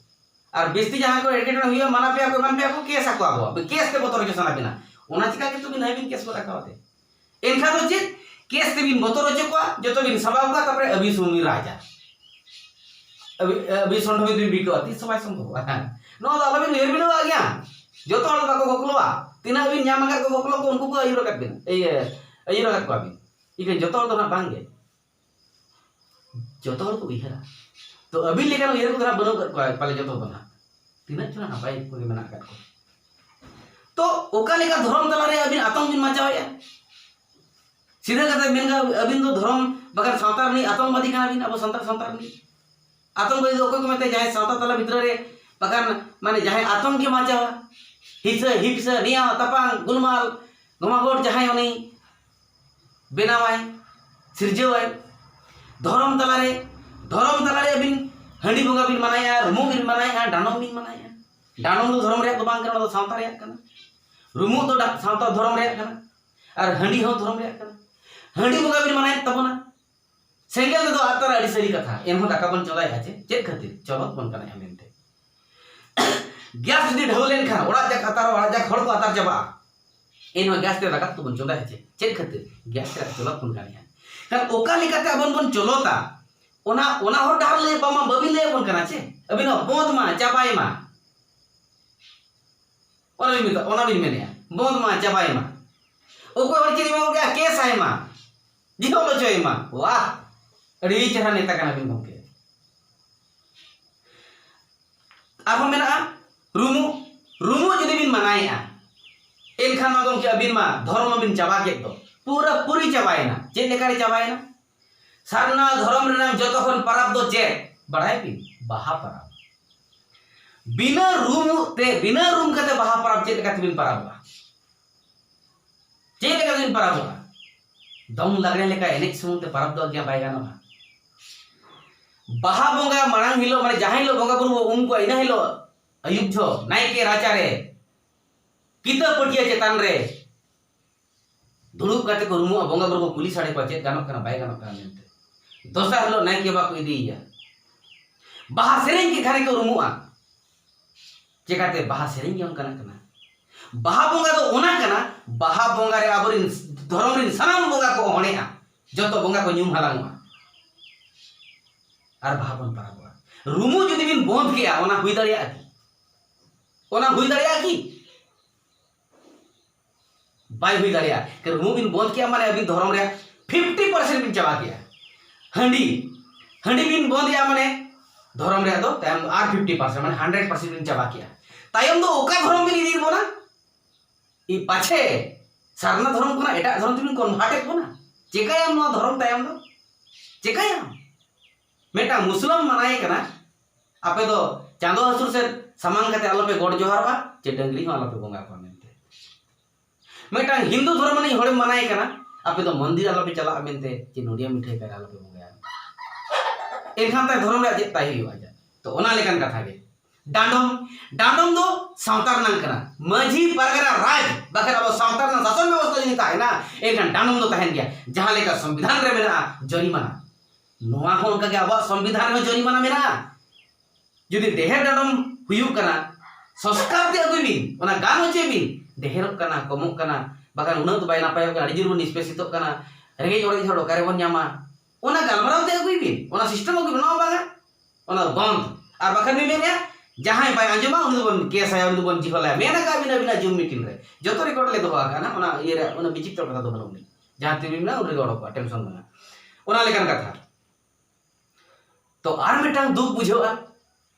ᱟᱨ ᱵᱤᱥᱛᱤ ᱡᱟᱦᱟᱸ ᱠᱚ ᱮᱴᱠᱮᱴᱚᱬᱮ ᱦᱩᱭᱩᱜᱼᱟ, ᱢᱟᱱᱟ ᱯᱮᱭᱟ ᱠᱚ, ᱮᱢᱟᱱ ᱯᱮᱭᱟ ᱠᱚ, ᱠᱮᱥ ᱟᱠᱚ ᱟᱵᱚ, ᱠᱮᱥ ᱛᱮ ᱵᱚᱛᱚᱨ ᱦᱚᱪᱚ ᱥᱟᱱᱟ ᱵᱤᱱᱟ᱾ ᱚᱱᱟ ᱪᱤᱠᱟ ᱜᱮᱛᱚ ᱵᱤᱱ ᱦᱟᱹᱭ ᱵᱤᱱ ᱠᱮᱥ ᱜᱚᱫ ᱟᱠᱟᱣᱟᱫᱮ᱾ ᱮᱱᱠᱷᱟᱱ ᱫᱚ ᱪᱮᱫ? ᱠᱮᱥ ᱛᱮᱵᱤᱱ ᱵᱚᱛᱚᱨ ᱦᱚᱪᱚ ᱠᱚᱣᱟ, ᱡᱚᱛᱚ ᱵᱤᱱ ᱥᱟᱵᱟᱣ ᱠᱚᱣᱟ, ᱛᱟᱨᱯᱚᱨᱮ ᱟᱹᱵᱤᱱ ᱥᱩᱢᱩᱝ ᱵᱤᱱ ᱨᱟᱡᱟ᱾ ᱟᱹᱵᱤ-, ᱟᱹᱵᱤᱱ ᱥᱚᱱᱰᱚ ᱵᱤᱱ ᱵᱤᱠᱟᱹᱣᱟ, ᱛᱤᱥ ᱦᱚᱸ ᱵᱟᱭ ᱥᱚᱢᱵᱷᱚᱵᱚᱜᱼᱟ᱾ ᱱᱚᱣᱟ ᱫᱚ ᱟᱞᱚᱵᱤᱱ ᱩᱭᱦᱟᱹᱨ ᱵᱤᱰᱟᱹᱣᱟᱜ ᱜᱮᱭᱟ᱾ ᱡᱚᱛᱚ ᱦᱚᱲ ᱫᱚ ᱵᱟᱠᱚ ᱜᱚᱯᱞᱚᱜᱼᱟ᱾ ᱛᱤᱱᱟᱹᱜ ᱵᱤᱱ ᱧᱟᱢ ᱟᱠᱟᱫ ᱠᱚ ᱜᱚᱯᱞᱚ ᱠᱚ, ᱩᱱᱠᱩ ᱠᱚ ᱟᱹᱭᱩᱨ ᱟᱠᱟᱫ ᱵᱤᱱ, ᱤᱭᱟᱹ, ᱟᱹᱭᱩᱨ ᱟᱠᱟᱫ ᱠᱚᱣᱟ ᱵᱤᱱ᱾ ᱤᱠᱷᱟᱹᱱ ᱡᱚᱛᱚ ᱦᱚᱲ ᱫᱚ ᱱᱟᱦᱟᱜ ᱵᱟᱝ ᱜᱮ᱾ ᱡᱚᱛᱚ ᱦᱚᱲ ᱠᱚ ᱩᱭᱦᱟᱹᱨᱟ᱾ ᱛᱚ ᱟᱹᱵᱤᱱ ᱞᱮᱠᱟᱱ ᱩᱭᱦᱟᱹᱨ ᱠᱚ ᱱᱟᱦᱟᱜ ᱵᱟᱹᱱᱩᱜ ᱟᱠᱟᱫ ᱠᱚᱣᱟ ᱯᱟᱞᱮ ᱡᱚᱛᱚ ᱫᱚ ᱱᱟᱦᱟᱜ᱾ ᱛᱤᱱᱟᱹᱜ ᱪᱚ ᱱᱟᱦᱟᱜ ᱱᱟᱯᱟᱭ ᱠᱚᱜᱮ ᱢᱮᱱᱟᱜ ᱟᱠᱟᱫ ᱠᱚᱣᱟ᱾ ᱛᱚ ᱚᱠᱟ ᱞᱮᱠᱟ ᱫᱷᱚᱨᱚᱢ ᱛᱟᱞᱟᱨᱮ ᱟᱹᱵᱤᱱ ᱟᱛᱚᱝ ᱵᱤᱱ ᱢᱟᱪᱟᱣᱮᱫᱼᱟ? ᱥᱤᱫᱷᱟᱹ ᱠᱟᱛᱷᱟ ᱢᱮᱱ ᱜᱟᱱᱚᱜᱼᱟ, ᱟᱹᱵᱤᱱ ᱫᱚ ᱫᱷᱚᱨᱚᱢ ᱵᱟᱠᱷᱟᱱ ᱥᱟᱶᱛᱟ ᱨᱤᱱᱤᱡ ᱟᱛᱚᱝᱵᱟᱫᱤ ᱠᱟᱱᱟ ᱵᱤᱱ, ᱟᱵᱚ ᱥᱟᱱᱛᱟᱲ ᱥᱟᱶᱛᱟ ᱨᱤᱱᱤᱡ᱾ ᱟᱛᱚᱝᱵᱟᱫᱤ ᱫᱚ ᱚᱠᱚᱭ ᱠᱚ ᱢᱮᱛᱟᱭᱟ? ᱡᱟᱦᱟᱸᱭ ᱥᱟᱶᱛᱟ ᱛᱟᱞᱟ ᱵᱷᱤᱛᱨᱤ ᱨᱮ ᱵᱟᱠᱷᱟᱱ ᱢᱟᱱᱮ ᱡᱟᱦᱟᱸᱭ ᱟᱛᱚᱝ ᱜᱮ ᱢᱟᱪᱟᱣᱟ, ᱦᱤᱸᱥᱟᱹ ᱦᱤᱯᱥᱟᱹ ᱱᱮᱭᱟᱣ ᱛᱟᱯᱟᱝ ᱜᱩᱞᱢᱟᱞ ᱜᱚᱢᱟᱜᱚᱴ ᱡᱟᱦᱟᱸᱭ ᱩᱱᱤ ᱵᱮᱱᱟᱣᱟᱭ, ᱥᱤᱨᱡᱟᱹᱣᱟᱭ᱾ ᱫᱷᱚᱨᱚᱢ ᱛᱟᱞᱟᱨᱮ, ᱫᱷᱚᱨᱚᱢ ᱛᱟᱞᱟᱨᱮ ᱟᱹᱵᱤᱱ ᱦᱟᱺᱰᱤ ᱵᱚᱸᱜᱟ ᱵᱤᱱ ᱢᱟᱱᱟᱭᱟ, ᱨᱩᱢᱩᱜ ᱵᱤᱱ ᱢᱟᱱᱟᱭᱟ, ᱰᱟᱸᱰᱚᱢ ᱵᱤᱱ ᱢᱟᱱᱟᱭᱟ᱾ ᱰᱟᱸᱰᱚᱢ ᱫᱚ ᱫᱷᱚᱨᱚᱢ ᱨᱮᱭᱟᱜ ᱫᱚ ᱵᱟᱝ ᱠᱟᱱᱟ, ᱚᱱᱟ ᱫᱚ ᱥᱟᱶᱛᱟ ᱨᱮᱭᱟᱜ ᱠᱟᱱᱟ᱾ ᱨᱩᱢᱩᱜ ᱫᱚ ᱰᱟ-, ᱥᱟᱶᱛᱟ ᱫᱷᱚᱨᱚᱢ ᱨᱮᱭᱟᱜ ᱠᱟᱱᱟ᱾ ᱟᱨ ᱦᱟᱺᱰᱤ ᱦᱚᱸ ᱫᱷᱚᱨᱚᱢ ᱨᱮᱭᱟᱜ ᱠᱟᱱᱟ᱾ ᱦᱟᱺᱰᱤ ᱵᱚᱸᱜᱟ ᱵᱤᱱ ᱢᱟᱱᱟᱭᱮᱫ ᱛᱟᱵᱚᱱᱟ᱾ ᱥᱮᱸᱜᱮᱞ ᱨᱮᱫᱚ ᱟᱛᱟᱨ ᱟᱹᱰᱤ ᱥᱟᱹᱨᱤ ᱠᱟᱛᱷᱟ, ᱮᱱᱦᱚᱸ ᱫᱟᱠᱟ ᱵᱚᱱ ᱪᱚᱸᱫᱟᱭᱮᱫᱼᱟ ᱪᱮ? ᱪᱮᱫ ᱠᱷᱟᱹᱛᱤᱨ? ᱪᱚᱞᱚᱛ ᱵᱚᱱ ᱠᱟᱱᱟᱭᱟ ᱢᱮᱱᱛᱮ᱾ ᱜᱮᱥ ᱡᱩᱫᱤ ᱰᱷᱟᱹᱣ ᱞᱮᱱᱠᱷᱟᱱ ᱚᱲᱟᱜ ᱡᱟᱠ ᱟᱛᱟᱨ, ᱚᱲᱟᱜ ᱡᱟᱠ ᱦᱚᱲ ᱠᱚ ᱟᱛᱟᱨ ᱪᱟᱵᱟᱜᱼᱟ᱾ ᱮᱱᱦᱚᱸ ᱜᱮᱥ ᱛᱮ ᱫᱟᱠᱟ ᱩᱛᱩ ᱵᱚᱱ ᱪᱚᱸᱫᱟᱭᱟ ᱪᱮ? ᱪᱮᱫ ᱠᱷᱟᱹᱛᱤᱨ? ᱜᱮᱥ ᱨᱮᱭᱟᱜ ᱪᱚᱞᱚᱛ ᱵᱚᱱ ᱠᱟᱱᱟᱭᱟ᱾ ᱠᱷᱟᱱ ᱚᱠᱟ ᱞᱮᱠᱟᱛᱮ ᱟᱵᱚ ᱵᱚᱱ ᱪᱚᱞᱚᱛᱟ? ᱚᱱᱟ, ᱚᱱᱟ ᱦᱚᱨ ᱰᱟᱦᱟᱨ ᱞᱟᱹᱭ ᱵᱟᱝ, ᱵᱟᱹᱵᱤᱱ ᱞᱟᱹᱭ ᱟᱵᱚᱱ ᱠᱟᱱᱟ ᱪᱮ? ᱟᱹᱵᱤᱱ ᱦᱚᱸ ᱵᱚᱸᱫᱽ ᱢᱟ, ᱪᱟᱵᱟᱭ ᱢᱟ᱾ ᱚᱱᱟ ᱵᱤᱱ ᱢᱮᱛᱟ-, ᱚᱱᱟ ᱵᱤᱱ ᱢᱮᱱᱮᱜᱼᱟ, ᱵᱚᱸᱫᱽ ᱢᱟ, ᱪᱟᱵᱟᱭ ᱢᱟ᱾ ᱚᱠᱚᱭ ᱦᱚᱲ ᱪᱮᱫ ᱮ ᱢᱮᱱ ᱠᱮᱜᱼᱟ? ᱠᱮᱥ ᱟᱭ ᱢᱟ, ᱡᱤᱦᱚᱞ ᱦᱚᱪᱚᱭ ᱢᱟ᱾ ᱣᱟᱦ, ᱟᱹᱰᱤ ᱪᱮᱦᱨᱟ ᱱᱮᱛᱟ ᱠᱟᱱᱟ ᱵᱤᱱ ᱜᱚᱢᱠᱮ᱾ ᱟᱨᱦᱚᱸ ᱢᱮᱱᱟᱜᱼᱟ ᱨᱩᱢᱩᱜ᱾ ᱨᱩᱢᱩᱜ ᱡᱩᱫᱤ ᱵᱤᱱ ᱢᱟᱱᱟᱭᱮᱜᱼᱟ, ᱮᱱᱠᱷᱟᱱ ᱢᱟ ᱜᱚᱢᱠᱮ ᱟᱹᱵᱤᱱ ᱢᱟ ᱫᱷᱚᱨᱚᱢ ᱢᱟᱵᱤᱱ ᱪᱟᱵᱟ ᱠᱮᱫ ᱫᱚ᱾ ᱯᱩᱨᱟᱹ ᱯᱩᱨᱤ ᱪᱟᱵᱟᱭᱮᱱᱟ᱾ ᱪᱮᱫ ᱞᱮᱠᱟᱨᱮ ᱪᱟᱵᱟᱭᱮᱱᱟ? ᱥᱟᱨᱱᱟ ᱫᱷᱚᱨᱚᱢ ᱨᱮᱱᱟᱜ ᱡᱚᱛᱚ ᱠᱷᱚᱱ ᱯᱟᱨᱟᱵᱽ ᱫᱚ ᱪᱮᱫ? ᱵᱟᱲᱟᱭ ᱯᱮ, ᱵᱟᱦᱟ ᱯᱟᱨᱟᱵᱽ᱾ ᱵᱤᱱᱟᱹ ᱨᱩᱢ ᱛᱮ, ᱵᱤᱱᱟᱹ ᱨᱩᱢ ᱠᱟᱛᱮ ᱵᱟᱦᱟ ᱯᱟᱨᱟᱵᱽ ᱪᱮᱫ ᱞᱮᱠᱟ ᱛᱮᱵᱤᱱ ᱯᱟᱨᱟᱵᱚᱜᱼᱟ? ᱪᱮᱫ ᱞᱮᱠᱟ ᱛᱮᱵᱤᱱ ᱯᱟᱨᱟᱵᱚᱜᱼᱟ? ᱫᱚᱝ ᱞᱟᱜᱽᱲᱮ ᱞᱮᱠᱟ ᱮᱱᱮᱡ ᱥᱩᱢᱩᱝ ᱛᱮ ᱯᱟᱨᱟᱵᱽ ᱫᱚ ᱟᱜᱮ ᱵᱟᱭ ᱜᱟᱱᱚᱜᱼᱟ᱾ ᱵᱟᱦᱟ ᱵᱚᱸᱜᱟ ᱢᱟᱲᱟᱝ ᱦᱤᱞᱳᱜ, ᱢᱟᱱᱮ ᱡᱟᱦᱟᱸ ᱦᱤᱞᱳᱜ ᱵᱚᱸᱜᱟ ᱵᱩᱨᱩ ᱵᱚ ᱩᱢ ᱠᱚᱣᱟ, ᱤᱱᱟᱹ ᱦᱤᱞᱳᱜ ᱟᱹᱭᱩᱵ ᱡᱚᱦᱚᱜ ᱱᱟᱭᱠᱮ ᱨᱟᱪᱟᱨᱮ ᱠᱤᱛᱟᱹ ᱯᱟᱹᱴᱭᱟᱹ ᱪᱮᱛᱟᱱ ᱨᱮ ᱫᱩᱲᱩᱵ ᱠᱟᱛᱮ ᱠᱚ ᱨᱩᱢᱩᱜᱼᱟ, ᱵᱚᱸᱜᱟ ᱵᱩᱨᱩ ᱠᱚ ᱠᱩᱞᱤ ᱥᱟᱰᱮ ᱠᱚᱣᱟ, ᱪᱮᱫ ᱜᱟᱱᱚᱜ ᱠᱟᱱᱟ, ᱵᱟᱭ ᱜᱟᱱᱚᱜ ᱠᱟᱱᱟ ᱢᱮᱱᱛᱮ᱾ ᱫᱚᱥᱟᱨ ᱦᱤᱞᱳᱜ ᱱᱟᱭᱠᱮ ᱵᱟᱵᱟ ᱠᱚ ᱤᱫᱤᱭᱮᱭᱟ, ᱵᱟᱦᱟ ᱥᱮᱨᱮᱧ ᱠᱮᱫ ᱠᱷᱟᱱ ᱜᱮᱠᱚ ᱨᱩᱢᱩᱜᱼᱟ᱾ ᱪᱮᱠᱟᱛᱮ? ᱵᱟᱦᱟ ᱥᱮᱨᱮᱧ ᱜᱮ ᱚᱱᱠᱟᱱᱟᱜ ᱠᱟᱱᱟ᱾ ᱵᱟᱦᱟ ᱵᱚᱸᱜᱟ ᱫᱚ ᱚᱱᱟ ᱠᱟᱱᱟ, ᱵᱟᱦᱟ ᱵᱚᱸᱜᱟ ᱨᱮ ᱟᱵᱚᱨᱮᱱ ᱫᱷᱚᱨᱚᱢ ᱨᱮᱱ ᱥᱟᱱᱟᱢ ᱵᱚᱸᱜᱟ ᱠᱚ ᱦᱚᱲᱮᱜᱼᱟ, ᱡᱚᱛᱚ ᱵᱚᱸᱜᱟ ᱠᱚ ᱧᱩᱢ ᱦᱟᱞᱟᱝᱚᱜᱼᱟ᱾ ᱟᱨ ᱵᱟᱦᱟ ᱵᱚᱱ ᱯᱟᱨᱟᱵᱚᱜᱼᱟ᱾ ᱨᱩᱢᱩᱜ ᱡᱩᱫᱤ ᱵᱤᱱ ᱵᱚᱸᱫ ᱠᱮᱜᱼᱟ, ᱚᱱᱟ ᱦᱩᱭ ᱫᱟᱲᱮᱭᱟᱜᱼᱟ ᱠᱤ? ᱚᱱᱟ ᱦᱩᱭ ᱫᱟᱲᱮᱭᱟᱜᱼᱟ ᱠᱤ? ᱵᱟᱭ ᱦᱩᱭ ᱫᱟᱲᱮᱭᱟᱜᱼᱟ᱾ ᱠᱟᱨᱚᱱ ᱨᱩᱢᱩᱜ ᱵᱤᱱ ᱵᱚᱸᱫ ᱠᱮᱜᱼᱟ ᱢᱟᱱᱮ ᱟᱹᱵᱤᱱ ᱫᱷᱚᱨᱚᱢ ᱨᱮᱭᱟᱜ ᱯᱷᱤᱯᱴᱤ ᱯᱟᱨᱥᱮᱱᱴ ᱵᱤᱱ ᱪᱟᱵᱟ ᱠᱮᱜᱼᱟ᱾ ᱦᱟᱺᱰᱤ, ᱦᱟᱺᱰᱤ ᱵᱤᱱ ᱵᱚᱸᱫ ᱮᱜᱼᱟ ᱢᱟᱱᱮ ᱫᱷᱚᱨᱚᱢ ᱨᱮᱭᱟᱜ ᱫᱚ ᱛᱟᱭᱚᱢ ᱟᱨ ᱯᱷᱤᱯᱴᱤ ᱯᱟᱨᱥᱮᱱᱴ, ᱢᱟᱱᱮ ᱦᱟᱱᱰᱨᱮᱰ ᱯᱟᱨᱥᱮᱱᱴ ᱵᱤᱱ ᱪᱟᱵᱟ ᱠᱮᱜᱼᱟ᱾ ᱛᱟᱭᱚᱢ ᱫᱚ ᱚᱠᱟ ᱫᱷᱚᱨᱚᱢ ᱵᱤᱱ ᱤᱫᱤ ᱵᱚᱱᱟ? ᱤ ᱯᱟᱪᱷᱮ ᱥᱟᱨᱱᱟ ᱫᱷᱚᱨᱚᱢ ᱠᱷᱚᱱᱟᱜ ᱮᱴᱟᱜ ᱫᱷᱚᱨᱚᱢ ᱛᱮᱵᱤᱱ ᱠᱚᱱᱵᱷᱟᱨᱴ ᱮᱫ ᱵᱚᱱᱟ? ᱪᱮᱠᱟᱭᱟᱢ ᱱᱚᱣᱟ ᱫᱷᱚᱨᱚᱢ ᱛᱟᱭᱚᱢ ᱫᱚ? ᱪᱮᱠᱟᱭᱟᱢ? ᱢᱤᱫᱴᱟᱝ ᱢᱩᱥᱞᱟᱹᱢ ᱢᱟᱱᱟᱭᱮ ᱠᱟᱱᱟ, ᱟᱯᱮ ᱫᱚ ᱪᱟᱸᱫᱚ ᱦᱟᱹᱥᱩᱨ ᱥᱮᱫ ᱥᱟᱢᱟᱝ ᱠᱟᱛᱮ ᱟᱞᱚᱯᱮ ᱜᱚᱰ ᱡᱚᱦᱟᱨᱚᱜᱼᱟ, ᱪᱮ ᱰᱟᱹᱝᱨᱤ ᱦᱚᱸ ᱟᱞᱚᱯᱮ ᱵᱚᱸᱜᱟ ᱠᱚᱣᱟ ᱢᱮᱱᱛᱮ᱾ ᱢᱤᱫᱴᱟᱝ ᱦᱤᱱᱫᱩ ᱫᱷᱚᱨᱚᱢ ᱨᱤᱱᱤᱡ ᱦᱚᱲᱮᱢ ᱢᱟᱱᱟᱭᱮ ᱠᱟᱱᱟ, ᱟᱯᱮ ᱫᱚ ᱢᱚᱱᱫᱤᱨ ᱟᱞᱚᱯᱮ ᱪᱟᱞᱟᱜᱼᱟ ᱢᱮᱱᱛᱮ, ᱪᱮ ᱱᱚᱰᱤᱭᱟ ᱢᱤᱴᱷᱟᱹᱭ ᱠᱟᱭᱨᱟ ᱟᱞᱚᱯᱮ ᱵᱚᱸᱜᱟᱭᱟ᱾ ᱮᱱᱠᱷᱟᱱ ᱛᱟᱭ ᱫᱷᱚᱨᱚᱢ ᱨᱮᱭᱟᱜ ᱪᱮᱫ ᱛᱟᱭ ᱦᱩᱭᱩᱜᱼᱟ ᱟᱡᱟᱜ? ᱛᱚ ᱚᱱᱟ ᱞᱮᱠᱟᱱ ᱠᱟᱛᱷᱟ ᱜᱮ᱾ ᱰᱟᱸᱰᱚᱢ, ᱰᱟᱸᱰᱚᱢ ᱫᱚ ᱥᱟᱶᱛᱟ ᱨᱮᱱᱟᱜ ᱠᱟᱱᱟ᱾ ᱢᱟᱹᱡᱷᱤ ᱯᱟᱨᱜᱟᱱᱟ ᱨᱟᱡᱽ, ᱵᱟᱠᱷᱟᱱ ᱟᱵᱚ ᱥᱟᱶᱛᱟ ᱨᱮᱱᱟᱜ ᱥᱟᱥᱚᱱ ᱵᱮᱵᱚᱥᱛᱷᱟ ᱡᱩᱫᱤ ᱛᱟᱦᱮᱱᱟ, ᱮᱱᱠᱷᱟᱱ ᱰᱟᱸᱰᱚᱢ ᱫᱚ ᱛᱟᱦᱮᱱ ᱜᱮᱭᱟ᱾ ᱡᱟᱦᱟᱸ ᱞᱮᱠᱟ ᱥᱚᱝᱵᱤᱫᱷᱟᱱ ᱨᱮ ᱢᱮᱱᱟᱜᱼᱟ ᱡᱚᱨᱤᱢᱟᱱᱟ, ᱱᱚᱣᱟ ᱦᱚᱸ ᱚᱱᱠᱟᱜᱮ ᱟᱵᱚᱣᱟᱜ ᱥᱚᱝᱵᱤᱫᱷᱟᱱ ᱨᱮᱦᱚᱸ ᱡᱚᱨᱤᱢᱟᱱᱟ ᱢᱮᱱᱟᱜᱼᱟ᱾ ᱡᱩᱫᱤ ᱰᱷᱮᱨ ᱰᱟᱸᱰᱚᱢ ᱦᱩᱭᱩᱜ ᱠᱟᱱᱟ, ᱥᱚᱥᱠᱟᱨ ᱛᱮ ᱟᱹᱜᱩᱭ ᱵᱤᱱ, ᱚᱱᱟ ᱜᱟᱱ ᱦᱚᱪᱚᱭ ᱵᱤᱱ᱾ ᱰᱷᱮᱨᱚᱜ ᱠᱟᱱᱟ, ᱠᱚᱢᱚᱜ ᱠᱟᱱᱟ, ᱵᱟᱠᱷᱟᱱ ᱩᱱᱟᱹᱜ ᱫᱚ ᱵᱟᱭ ᱱᱟᱯᱟᱭᱚᱜ ᱠᱟᱱᱟ, ᱟᱹᱰᱤ ᱡᱳᱨ ᱵᱚᱱ ᱱᱤᱥᱯᱮᱥᱤᱛᱚᱜ ᱠᱟᱱᱟ, ᱨᱮᱸᱜᱮᱡ ᱚᱨᱮᱡ ᱦᱚᱲ ᱚᱠᱟᱨᱮᱵᱚᱱ ᱧᱟᱢᱟ? ᱚᱱᱟ ᱜᱟᱞᱢᱟᱨᱟᱣ ᱛᱮ ᱟᱹᱜᱩᱭ ᱵᱤᱱ, ᱚᱱᱟ ᱥᱤᱥᱴᱮᱢ ᱟᱹᱜᱩᱭ ᱵᱤᱱ, ᱱᱚᱣᱟ ᱵᱟᱝᱟ, ᱚᱱᱟ ᱵᱚᱱᱫ᱾ ᱟᱨ ᱵᱟᱠᱷᱟᱱ ᱵᱤᱱ ᱢᱮᱱᱮᱫᱼᱟ, ᱡᱟᱦᱟᱸᱭ ᱵᱟᱭ ᱟᱸᱡᱚᱢᱟ ᱩᱱᱤ ᱫᱚᱵᱚᱱ ᱠᱮᱥᱟᱭᱟ, ᱩᱱᱤ ᱫᱚᱵᱚᱱ ᱡᱤᱦᱚᱞᱟᱭᱟ᱾ ᱢᱮᱱ ᱟᱠᱟᱫ ᱵᱤᱱ ᱟᱹᱵᱤᱱᱟᱜ ᱡᱩᱢ ᱢᱤᱴᱤᱝ ᱨᱮ, ᱡᱚᱛᱚ ᱨᱮᱠᱚᱨᱰ ᱞᱮ ᱫᱚᱦᱚ ᱟᱠᱟᱫᱼᱟ, ᱚᱱᱟ ᱤᱭᱟᱹ ᱨᱮ ᱚᱱᱟ ᱵᱤᱪᱤᱛᱨᱚ ᱠᱟᱛᱷᱟ ᱫᱚ ᱵᱟᱹᱱᱩᱜ ᱟᱹᱱᱤᱡ᱾ ᱡᱟᱦᱟᱸ ᱛᱤᱱ ᱨᱮ ᱢᱮᱱᱟᱜᱼᱟ ᱩᱱ ᱨᱮᱜᱮ ᱚᱰᱚᱠᱚᱜᱼᱟ, ᱴᱮᱱᱥᱚᱱ ᱵᱟᱝᱟ᱾ ᱚᱱᱟ ᱞᱮᱠᱟᱱ ᱠᱟᱛᱷᱟ᱾ ᱛᱚ ᱟᱨ ᱢᱤᱫᱴᱟᱝ ᱫᱩᱠ ᱵᱩᱡᱷᱟᱹᱜᱼᱟ,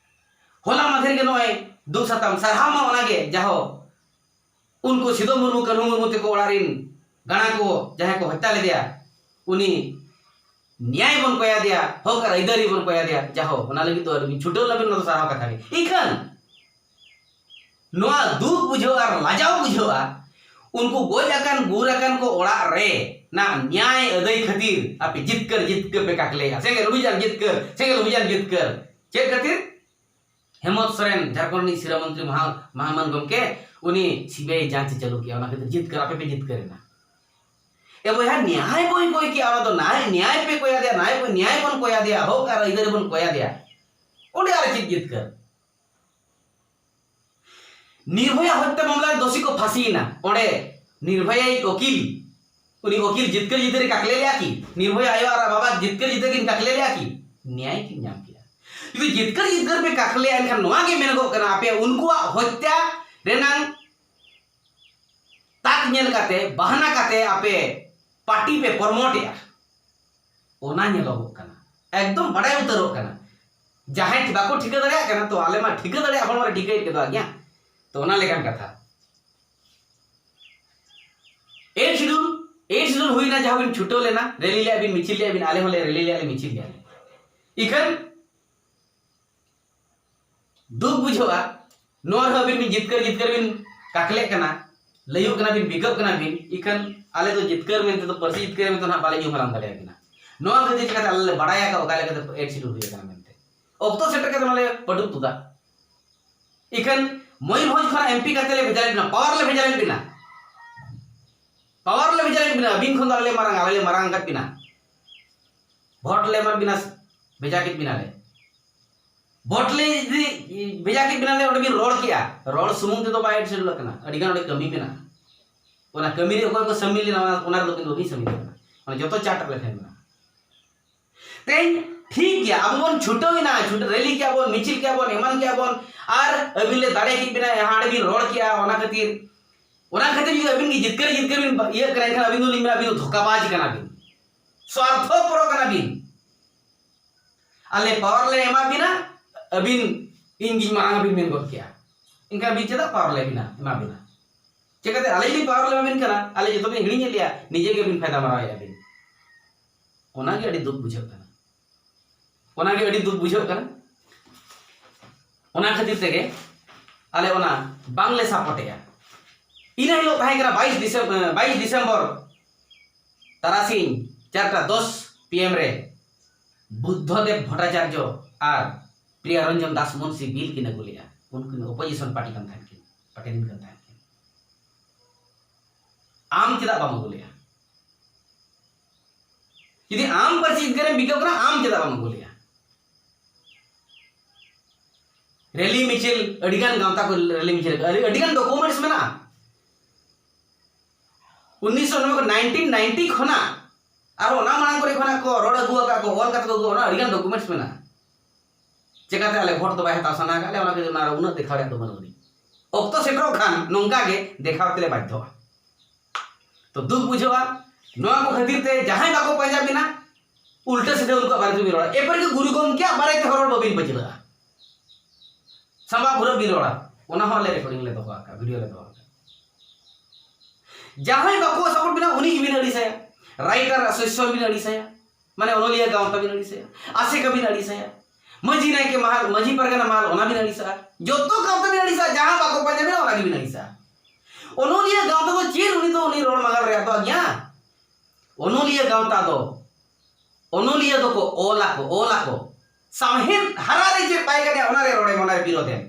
ᱦᱚᱞᱟ ᱢᱟᱫᱷᱮᱨ ᱜᱮ ᱱᱚᱜᱼᱚᱭ ᱫᱩᱠ ᱥᱟᱛᱟᱢ, ᱥᱟᱨᱦᱟᱣ ᱢᱟ ᱚᱱᱟᱜᱮ ᱡᱟᱦᱳ ᱩᱱᱠᱩ ᱥᱤᱫᱩ ᱢᱩᱨᱢᱩ, ᱠᱟᱹᱱᱦᱩ ᱢᱩᱨᱢᱩ ᱛᱮᱠᱚ ᱚᱲᱟᱜ ᱨᱤᱱ ᱜᱟᱬᱟ ᱠᱚ ᱡᱟᱦᱟᱸᱭ ᱠᱚ ᱦᱚᱛᱭᱟ ᱞᱮᱫᱮᱭᱟ, ᱩᱱᱤ ᱱᱮᱭᱟᱭ ᱵᱚᱱ ᱠᱚᱭᱟ ᱫᱮᱭᱟ, ᱦᱚᱠ ᱟᱨ ᱟᱹᱭᱫᱟᱹᱨᱤ ᱵᱚᱱ ᱠᱚᱭᱟ ᱫᱮᱭᱟ᱾ ᱡᱟᱦᱳ, ᱚᱱᱟ ᱞᱟᱹᱜᱤᱫ ᱫᱚ ᱟᱹᱰᱤ ᱪᱷᱩᱴᱟᱹᱣ ᱞᱟᱹᱜᱤᱫ ᱱᱚᱣᱟ ᱫᱚ ᱥᱟᱨᱦᱟᱣ ᱠᱟᱛᱷᱟ ᱜᱮ᱾ ᱤᱠᱷᱟᱹᱱ ᱱᱚᱣᱟ ᱫᱩᱠ ᱵᱩᱡᱷᱟᱹᱣ ᱟᱨ ᱞᱟᱡᱟᱣ ᱵᱩᱡᱷᱟᱹᱣᱟ, ᱩᱱᱠᱩ ᱜᱚᱡ ᱟᱠᱟᱱ ᱜᱩᱨ ᱟᱠᱟᱱ ᱠᱚ ᱚᱲᱟᱜ ᱨᱮ ᱱᱟ ᱱᱮᱭᱟᱭ ᱟᱹᱫᱟᱹᱭ ᱠᱷᱟᱹᱛᱤᱨ ᱟᱯᱮ ᱡᱤᱛᱠᱟᱹᱨ ᱡᱤᱛᱠᱟᱹᱨ ᱯᱮ ᱠᱟᱠᱞᱮᱭᱟ, ᱥᱮᱸᱜᱮᱞ ᱚᱵᱷᱤᱡᱟᱱ ᱡᱤᱛᱠᱟᱹᱨ, ᱥᱮᱸᱜᱮᱞ ᱚᱵᱷᱤᱡᱟᱱ ᱡᱤᱛᱠᱟᱹᱨ᱾ ᱪᱮᱫ ᱠᱷᱟᱹᱛᱤᱨ? ᱦᱮᱢᱚᱱᱛ ᱥᱚᱨᱮᱱ, ᱡᱷᱟᱲᱠᱷᱚᱸᱰ ᱨᱤᱱᱤᱡ ᱥᱤᱨᱟᱹ ᱢᱚᱱᱛᱨᱤ ᱢᱟᱦᱟ-, ᱢᱚᱦᱟᱢᱟᱱ ᱜᱚᱢᱠᱮ, ᱩᱱᱤ ᱥᱤᱵᱤᱟᱭ ᱡᱟᱸᱪ ᱮ ᱪᱟᱹᱞᱩ ᱠᱮᱜᱼᱟ, ᱚᱱᱟ ᱠᱷᱟᱹᱛᱤᱨ ᱡᱤᱛᱠᱟᱹᱨ, ᱟᱯᱮ ᱯᱮ ᱡᱤᱛᱠᱟᱹᱨ ᱮᱱᱟ᱾ ᱮ ᱵᱚᱭᱦᱟ, ᱱᱮᱭᱟᱭ ᱵᱚᱭ ᱠᱚᱭ ᱠᱮᱜᱼᱟ, ᱚᱱᱟ ᱫᱚ ᱱᱟᱭ-, ᱱᱮᱭᱟᱭ ᱯᱮ ᱠᱚᱭᱟ ᱫᱮᱭᱟ, ᱱᱟᱭ ᱵᱚᱭ, ᱱᱮᱭᱟᱭ ᱵᱚᱱ ᱠᱚᱭᱟ ᱫᱮᱭᱟ, ᱦᱚᱠ ᱟᱨ ᱟᱹᱭᱫᱟᱹᱨᱤ ᱵᱚᱱ ᱠᱚᱭᱟ ᱫᱮᱭᱟ᱾ ᱚᱸᱰᱮ ᱟᱨ ᱪᱮᱫ ᱡᱤᱛᱠᱟᱹᱨ? ᱱᱤᱨᱵᱷᱚᱭᱟ ᱦᱚᱛᱛᱟ ᱢᱟᱢᱞᱟ ᱨᱮ ᱫᱳᱥᱤ ᱠᱚ ᱯᱷᱟᱸᱥᱤᱭᱮᱱᱟ, ᱚᱸᱰᱮ ᱱᱤᱨᱵᱷᱚᱭᱟ ᱤᱡ ᱩᱠᱤᱞ, ᱩᱱᱤ ᱩᱠᱤᱞ ᱡᱤᱛᱠᱟᱹᱨ ᱡᱤᱛᱠᱟᱹᱨ ᱮ ᱠᱟᱠᱞᱮ ᱞᱮᱜᱼᱟ ᱠᱤ? ᱱᱤᱨᱵᱷᱚᱭᱟ ᱟᱭᱳ ᱟᱨ ᱵᱟᱵᱟ ᱡᱤᱛᱠᱟᱹᱨ ᱡᱤᱛᱠᱟᱹᱨ ᱠᱤᱱ ᱠᱟᱠᱞᱮ ᱞᱮᱜᱼᱟ ᱠᱤ? ᱱᱮᱭᱟᱭ ᱠᱤᱱ ᱧᱟᱢ ᱠᱮᱜᱼᱟ᱾ ᱡᱩᱫᱤ ᱡᱤᱛᱠᱟᱹᱨ ᱡᱤᱛᱠᱟᱹᱨ ᱯᱮ ᱠᱟᱠᱞᱮᱭᱟ, ᱮᱱᱠᱷᱟᱱ ᱱᱚᱣᱟ ᱜᱮ ᱢᱮᱱᱚᱜᱚᱜ ᱠᱟᱱᱟ, ᱟᱯᱮ ᱩᱱᱠᱩᱣᱟᱜ ᱦᱚᱛᱛᱟ ᱨᱮᱱᱟᱝ ᱛᱟᱠ ᱧᱮᱞ ᱠᱟᱛᱮ, ᱵᱟᱦᱟᱱᱟ ᱠᱟᱛᱮ ᱟᱯᱮ ᱯᱟᱨᱴᱤ ᱯᱮ ᱯᱨᱚᱢᱳᱴ ᱮᱜᱼᱟ, ᱚᱱᱟ ᱧᱮᱞᱚᱜᱚᱜ ᱠᱟᱱᱟ᱾ ᱮᱠᱫᱚᱢ ᱵᱟᱲᱟᱭ ᱩᱛᱟᱹᱨᱚᱜ ᱠᱟᱱᱟ᱾ ᱡᱟᱦᱟᱸᱭ ᱵᱟᱠᱚ ᱴᱷᱤᱠᱟᱹ ᱫᱟᱲᱮᱭᱟᱜ ᱠᱟᱱᱟ, ᱛᱚ ᱟᱞᱮ ᱢᱟ ᱴᱷᱤᱠᱟᱹ ᱫᱟᱲᱮᱭᱟᱜ ᱦᱚᱲ ᱢᱟ ᱴᱷᱤᱠᱟᱹᱭᱮᱫ ᱠᱚᱫᱚ ᱜᱮᱭᱟ᱾ ᱛᱚ ᱚᱱᱟ ᱞᱮᱠᱟᱱ ᱠᱟᱛᱷᱟ᱾ ᱮᱭᱤᱴ ᱥᱤᱰᱩᱞ, ᱮᱭᱤᱴ ᱥᱤᱰᱩᱞ ᱦᱩᱭᱱᱟ, ᱡᱟᱦᱟᱸ ᱵᱤᱱ ᱪᱷᱩᱴᱟᱹᱣ ᱞᱮᱱᱟ, ᱨᱮᱞᱤ ᱞᱮᱜᱼᱟ ᱵᱤᱱ, ᱢᱤᱪᱷᱤᱞ ᱞᱮᱜᱼᱟ ᱵᱤᱱ, ᱟᱞᱮ ᱦᱚᱸᱞᱮ ᱨᱮᱞᱤ ᱞᱮᱜᱼᱟ ᱞᱮ, ᱢᱤᱪᱷᱤᱞ ᱞᱮᱜᱼᱟ ᱞᱮ᱾ ᱤᱠᱷᱟᱹᱱ ᱫᱩᱠ ᱵᱩᱡᱷᱟᱹᱜᱼᱟ, ᱱᱚᱣᱟ ᱨᱮᱦᱚᱸ ᱟᱹᱵᱤᱱ ᱵᱤᱱ ᱡᱤᱛᱠᱟᱹᱨ ᱡᱤᱛᱠᱟᱹᱨ ᱵᱤᱱ ᱠᱟᱠᱞᱮᱜ ᱠᱟᱱᱟ, ᱞᱟᱹᱭᱚᱜ ᱠᱟᱱᱟ ᱵᱤᱱ, ᱵᱤᱠᱟᱹᱜ ᱠᱟᱱᱟ ᱵᱤᱱ, ᱤᱠᱷᱟᱹᱱ ᱟᱞᱮ ᱫᱚ ᱡᱤᱛᱠᱟᱹᱨ ᱢᱮᱱᱛᱮ ᱫᱚ, ᱯᱟᱹᱨᱥᱤ ᱡᱤᱛᱠᱟᱹᱨ ᱢᱮᱱᱛᱮ ᱫᱚ ᱱᱟᱦᱟᱜ ᱵᱟᱞᱮ ᱧᱩᱢ ᱦᱟᱞᱟᱝ ᱫᱟᱲᱮᱭᱟᱵᱤᱱᱟ᱾ ᱱᱚᱣᱟ ᱠᱷᱟᱹᱛᱤᱨ ᱪᱤᱠᱟᱹᱛᱮ ᱟᱞᱮ ᱞᱮ ᱵᱟᱲᱟᱭ ᱟᱠᱟᱫ ᱚᱠᱟ ᱞᱮᱠᱟᱛᱮ ᱮᱭᱤᱴ ᱥᱤᱰᱩᱞ ᱦᱩᱭ ᱟᱠᱟᱱᱟ ᱢᱮᱱᱛᱮ? ᱚᱠᱛᱚ ᱥᱮᱴᱮᱨ ᱠᱟᱛᱮ ᱱᱚᱰᱮ ᱯᱟᱹᱰᱩᱵ ᱛᱩᱫᱟ᱾ ᱤᱠᱷᱟᱹᱱ ᱢᱚᱭᱩᱨᱵᱷᱚᱸᱡᱽ ᱠᱷᱚᱱᱟᱜ ᱮᱢᱯᱤ ᱠᱟᱛᱮ ᱞᱮ ᱵᱷᱮᱡᱟ ᱞᱮᱫ ᱵᱤᱱᱟ, ᱯᱟᱣᱟᱨ ᱞᱮ ᱵᱷᱮᱡᱟ ᱞᱮᱫ ᱵᱤᱱᱟ, ᱯᱟᱣᱟᱨ ᱞᱮ ᱵᱷᱮᱡᱟ ᱞᱮᱫ ᱵᱤᱱᱟ, ᱟᱹᱵᱤᱱ ᱠᱷᱚᱱ ᱫᱚ ᱟᱞᱮ ᱞᱮ ᱢᱟᱨᱟᱝ, ᱟᱞᱮ ᱞᱮ ᱢᱟᱨᱟᱝ ᱟᱠᱟᱫ ᱵᱤᱱᱟ, ᱵᱷᱳᱴ ᱞᱮ ᱮᱢᱟᱫ ᱵᱤᱱᱟ, ᱵᱷᱮᱡᱟ ᱠᱮᱫ ᱵᱤᱱᱟᱞᱮ᱾ ᱵᱷᱳᱴ ᱞᱮ ᱡᱩᱫᱤ ᱵᱷᱮᱡᱟ ᱠᱮᱫ ᱵᱤᱱᱟᱞᱮ, ᱚᱸᱰᱮ ᱵᱤᱱ ᱨᱚᱲ ᱠᱮᱜᱼᱟ, ᱨᱚᱲ ᱥᱩᱢᱩᱝ ᱛᱮᱫᱚ ᱵᱟᱭ ᱮᱰ ᱥᱮᱴᱮᱨᱚᱜ ᱠᱟᱱᱟ, ᱟᱹᱰᱤ ᱜᱟᱱ ᱚᱸᱰᱮ ᱠᱟᱹᱢᱤ ᱢᱮᱱᱟᱜᱼᱟ᱾ ᱚᱱᱟ ᱠᱟᱹᱢᱤ ᱨᱮ ᱚᱠᱚᱭ ᱠᱚ ᱥᱟᱹᱢᱤᱞ ᱞᱮᱱᱟ, ᱚᱱᱟ, ᱚᱱᱟ ᱨᱮᱫᱚ ᱠᱤᱱᱛᱩ ᱵᱟᱹᱵᱤᱱ ᱥᱟᱹᱢᱤᱞ ᱠᱟᱱᱟ᱾ ᱢᱟᱱᱮ ᱡᱚᱛᱚ ᱪᱟᱴ ᱨᱮ ᱛᱟᱦᱮᱸ ᱢᱮᱱᱟᱜᱼᱟ᱾ ᱛᱮᱦᱮᱧ ᱴᱷᱤᱠ ᱜᱮᱭᱟ, ᱟᱵᱚ ᱵᱚᱱ ᱪᱷᱩᱴᱟᱹᱣ ᱮᱱᱟ, ᱪᱷᱩᱴᱟᱹᱣ ᱨᱮᱞᱤ ᱠᱮᱜᱼᱟ ᱵᱚᱱ, ᱢᱤᱪᱷᱤᱞ ᱠᱮᱜᱼᱟ ᱵᱚᱱ, ᱮᱢᱟᱱ ᱠᱮᱜᱼᱟ ᱵᱚᱱ, ᱟᱨ ᱟᱹᱵᱤᱱ ᱞᱮ ᱫᱟᱲᱮ ᱠᱮᱫ ᱵᱤᱱᱟ, ᱦᱟᱸᱰᱮ ᱵᱤᱱ ᱨᱚᱲ ᱠᱮᱜᱼᱟ, ᱚᱱᱟ ᱠᱷᱟᱹᱛᱤᱨ, ᱚᱱᱟ ᱠᱷᱟᱹᱛᱤᱨ ᱡᱩᱫᱤ ᱟᱹᱵᱤᱱ ᱜᱮ ᱡᱤᱛᱠᱟᱹᱨ ᱡᱤᱛᱠᱟᱹᱨ ᱵᱤᱱ ᱤᱭᱟᱹᱜ ᱠᱟᱱᱟ, ᱮᱱᱠᱷᱟᱱ ᱟᱹᱵᱤᱱ ᱫᱚᱞᱤᱧ ᱢᱮᱱᱟ, ᱟᱹᱵᱤᱱ ᱫᱚ ᱫᱷᱳᱠᱟᱵᱟᱡᱽ ᱠᱟᱱᱟ ᱵᱤᱱ, ᱥᱣᱟᱨᱛᱷᱚᱯᱚᱨᱚ ᱠᱟᱱᱟ ᱵᱤᱱ᱾ ᱟᱞᱮ ᱯᱟᱣᱟᱨ ᱞᱮ ᱮᱢᱟ ᱵᱤᱱᱟ, ᱟᱹᱵᱤᱱ ᱤᱧ ᱜᱤᱧ ᱢᱟᱨᱟᱝ ᱟᱹᱵᱤᱱ ᱢᱮᱱ ᱜᱚᱫ ᱠᱮᱜᱼᱟ᱾ ᱮᱱᱠᱷᱟᱱ ᱟᱹᱵᱤᱱ ᱪᱮᱫᱟᱜ ᱯᱟᱣᱟᱨ ᱞᱮ ᱮᱢᱟ ᱵᱤᱱᱟ? ᱪᱮᱠᱟᱛᱮ ᱟᱞᱮ ᱡᱩᱫᱤ ᱯᱟᱣᱟᱨ ᱞᱮ ᱮᱢᱟ ᱵᱤᱱ ᱠᱟᱱᱟ, ᱟᱞᱮ ᱡᱚᱛᱚ ᱵᱤᱱ ᱦᱤᱲᱤᱧᱮᱫ ᱞᱮᱭᱟ, ᱱᱤᱡᱮ ᱜᱮᱵᱤᱱ ᱯᱷᱟᱭᱫᱟ ᱢᱟᱨᱟᱣᱮᱫᱼᱟ ᱵᱤᱱ᱾ ᱚᱱᱟᱜᱮ ᱟᱹᱰᱤ ᱫᱩᱠ ᱵᱩᱡᱷᱟᱹᱜ ᱠᱟᱱᱟ᱾ ᱚᱱᱟᱜᱮ ᱟᱹᱰᱤ ᱫᱩᱠ ᱵᱩᱡᱷᱟᱹᱜ ᱠᱟᱱᱟ᱾ ᱚᱱᱟ ᱠᱷᱟᱹᱛᱤᱨ ᱛᱮᱜᱮ ᱟᱞᱮ ᱚᱱᱟ ᱵᱟᱝᱞᱮ ᱥᱟᱯᱳᱨᱴᱮᱜᱼᱟ᱾ ᱤᱱᱟᱹ ᱦᱤᱞᱳᱜ ᱛᱟᱦᱮᱸ ᱠᱟᱱᱟ ᱵᱟᱭᱤᱥ ᱰᱤᱥᱮᱢᱵᱚᱨ, ᱵᱟᱭᱤᱥ ᱰᱤᱥᱮᱢᱵᱚᱨ ᱛᱟᱨᱟᱥᱤᱧ ᱪᱟᱨᱴᱟ ᱫᱚᱥ ᱯᱤ ᱮᱢ ᱨᱮ ᱵᱩᱫᱽᱫᱷᱚ ᱫᱮᱵ ᱵᱷᱚᱴᱴᱟᱪᱟᱨᱡᱚ ᱟᱨ ᱯᱨᱤᱭᱟ ᱨᱚᱧᱡᱚᱱ ᱫᱟᱥ ᱢᱩᱱᱥᱤ ᱵᱤᱞ ᱠᱤᱱ ᱟᱹᱜᱩ ᱞᱮᱜᱼᱟ᱾ ᱩᱱᱠᱤᱱ ᱚᱯᱳᱡᱤᱥᱚᱱ ᱯᱟᱨᱴᱤ ᱠᱟᱱ ᱛᱟᱦᱮᱸᱫ ᱠᱤᱱ, ᱯᱟᱨᱴᱤ ᱨᱤᱱ ᱠᱟᱱ ᱛᱟᱦᱮᱸᱫ ᱠᱤᱱ᱾ ᱟᱢ ᱪᱮᱫᱟᱜ ᱵᱟᱢ ᱟᱹᱜᱩ ᱞᱮᱜᱼᱟ? ᱡᱩᱫᱤ ᱟᱢ ᱯᱟᱹᱨᱥᱤ ᱡᱤᱛᱠᱟᱹᱨᱮᱢ ᱵᱤᱠᱟᱹᱣ ᱠᱟᱱᱟ, ᱟᱢ ᱪᱮᱫᱟᱜ ᱵᱟᱢ ᱟᱹᱜᱩ ᱞᱮᱜᱼᱟ? ᱨᱮᱞᱤ ᱢᱤᱪᱷᱤᱞ, ᱟᱹᱰᱤᱜᱟᱱ ᱜᱟᱶᱛᱟ ᱠᱚ ᱨᱮᱞᱤ ᱢᱤᱪᱷᱤᱞ ᱟᱠᱟᱫᱟ, ᱟᱹᱰᱤ, ᱟᱹᱰᱤᱜᱟᱱ ᱰᱚᱠᱩᱢᱮᱱᱴᱥ ᱢᱮᱱᱟᱜᱼᱟ᱾ ᱩᱱᱤᱥᱥᱚ ᱱᱚᱵᱵᱳᱭ, ᱱᱟᱭᱤᱱᱴᱤᱱ ᱱᱟᱭᱤᱱᱴᱤ ᱠᱷᱚᱱᱟᱜ ᱟᱨ ᱚᱱᱟ ᱢᱟᱲᱟᱝ ᱠᱚᱨᱮ ᱠᱷᱚᱱᱟᱜ ᱠᱚ ᱨᱚᱲ ᱟᱹᱜᱩ ᱟᱠᱟᱫ ᱠᱚ, ᱚᱞ ᱠᱟᱛᱮ ᱠᱚ ᱟᱹᱜᱩ, ᱚᱱᱟ ᱟᱹᱰᱤᱜᱟᱱ ᱰᱚᱠᱩᱢᱮᱱᱴᱥ ᱢᱮᱱᱟᱜᱼᱟ᱾ ᱪᱮᱠᱟᱛᱮ ᱟᱞᱮ ᱵᱷᱳᱴ ᱫᱚ ᱵᱟᱭ ᱦᱟᱛᱟᱣ ᱥᱟᱱᱟ ᱟᱠᱟᱫ ᱞᱮᱭᱟ, ᱚᱱᱟ ᱠᱷᱟᱹᱛᱤᱨ ᱚᱱᱟ ᱨᱮ ᱩᱱᱟᱹᱜ ᱫᱮᱠᱷᱟᱣ ᱨᱮᱭᱟᱜ ᱫᱚ ᱵᱟᱹᱱᱩᱜ ᱟᱹᱱᱤᱡ᱾ ᱚᱠᱛᱚ ᱥᱮᱴᱮᱨᱚᱜ ᱠᱷᱟᱱ ᱱᱚᱝᱠᱟ ᱜᱮ ᱫᱮᱠᱷᱟᱣ ᱛᱮᱞᱮ ᱵᱟᱫᱽᱫᱷᱚᱜᱼᱟ᱾ ᱛᱚ ᱫᱩᱠ ᱵᱩᱡᱷᱟᱹᱜᱼᱟ, ᱱᱚᱣᱟ ᱠᱚ ᱠᱷᱟᱹᱛᱤᱨ ᱛᱮ ᱡᱟᱦᱟᱸᱭ ᱵᱟᱠᱚ ᱯᱟᱸᱡᱟ ᱵᱤᱱᱟ, ᱩᱞᱴᱟᱹ ᱥᱤᱫᱷᱟᱹ ᱩᱱᱠᱩᱣᱟᱜ ᱵᱟᱨᱮ ᱛᱮᱵᱤᱱ ᱨᱚᱲᱟ᱾ ᱮᱨᱯᱚᱨᱮ ᱜᱮ ᱜᱩᱨᱩ ᱜᱚᱢᱠᱮᱭᱟᱜ ᱵᱟᱨᱮ ᱛᱮᱦᱚᱸ ᱨᱚᱲ ᱵᱟᱹᱵᱤᱱ ᱯᱟᱹᱪᱷᱞᱟᱹᱜᱼᱟ, ᱥᱟᱢᱵᱟ ᱯᱩᱨᱟᱹ ᱵᱤᱱ ᱨᱚᱲᱟ᱾ ᱚᱱᱟ ᱦᱚᱸ ᱟᱞᱮ ᱨᱮᱠᱚᱨᱰᱤᱝ ᱞᱮ ᱫᱚᱦᱚ ᱟᱠᱟᱫᱼᱟ, ᱵᱷᱤᱰᱤᱭᱳ ᱞᱮ ᱫᱚᱦᱚ ᱟᱠᱟᱫᱼᱟ᱾ ᱡᱟᱦᱟᱸᱭ ᱵᱟᱠᱚ ᱥᱟᱯᱳᱨᱴ ᱵᱤᱱᱟ, ᱩᱱᱤ ᱜᱮᱵᱤᱱ ᱟᱹᱲᱤᱥᱟᱭᱟ᱾ ᱨᱟᱭᱴᱟᱨ ᱟᱥᱳᱥᱤᱭᱮᱥᱚᱱ ᱵᱤᱱ ᱟᱹᱲᱤᱥᱟᱭᱟ, ᱢᱟᱱᱮ ᱚᱱᱚᱞᱤᱭᱟᱹ ᱜᱟᱶᱛᱟ ᱵᱤᱱ ᱟᱹᱲᱤᱥᱟᱭᱟ, ᱟᱥᱮᱠᱟ ᱵᱤᱱ ᱟᱹᱲᱤᱥᱟᱭᱟ, ᱢᱟᱹᱡᱷᱤ ᱱᱟᱭᱠᱮ ᱢᱟᱦᱟᱞ, ᱢᱟᱹᱡᱷᱤ ᱯᱟᱨᱜᱟᱱᱟ ᱢᱟᱦᱟᱞ, ᱚᱱᱟ ᱵᱤᱱ ᱟᱹᱲᱤᱥᱟᱜᱼᱟ᱾ ᱡᱚᱛᱚ ᱜᱟᱶᱛᱟ ᱵᱤᱱ ᱟᱹᱲᱤᱥᱟᱜᱼᱟ, ᱡᱟᱦᱟᱸ ᱵᱟᱠᱚ ᱯᱟᱸᱡᱟ ᱵᱤᱱᱟ, ᱚᱱᱟ ᱜᱮᱵᱤᱱ ᱟᱹᱲᱤᱥᱟᱜᱼᱟ᱾ ᱚᱱᱚᱞᱤᱭᱟᱹ ᱜᱟᱶᱛᱟ ᱫᱚ ᱪᱮᱫ? ᱩᱱᱤ ᱫᱚ ᱩᱱᱤ ᱨᱚᱲ ᱢᱟᱜᱟᱞ ᱨᱮᱭᱟᱜ ᱫᱚ ᱟᱹᱜᱤᱭᱟ᱾ ᱚᱱᱚᱞᱤᱭᱟᱹ ᱜᱟᱶᱛᱟ ᱫᱚ, ᱚᱱᱚᱞᱤᱭᱟᱹ ᱫᱚᱠᱚ ᱚᱞ ᱟᱠᱚ, ᱚᱞ ᱟᱠᱚ᱾ ᱥᱟᱶᱦᱮᱫ ᱦᱟᱨᱟ ᱨᱮ ᱪᱮᱫ ᱵᱟᱭ ᱜᱟᱱᱮ, ᱚᱱᱟ ᱨᱮ ᱨᱚᱲᱮᱢ, ᱚᱱᱟ ᱨᱮ ᱵᱤᱨᱳᱫᱷᱮᱢ᱾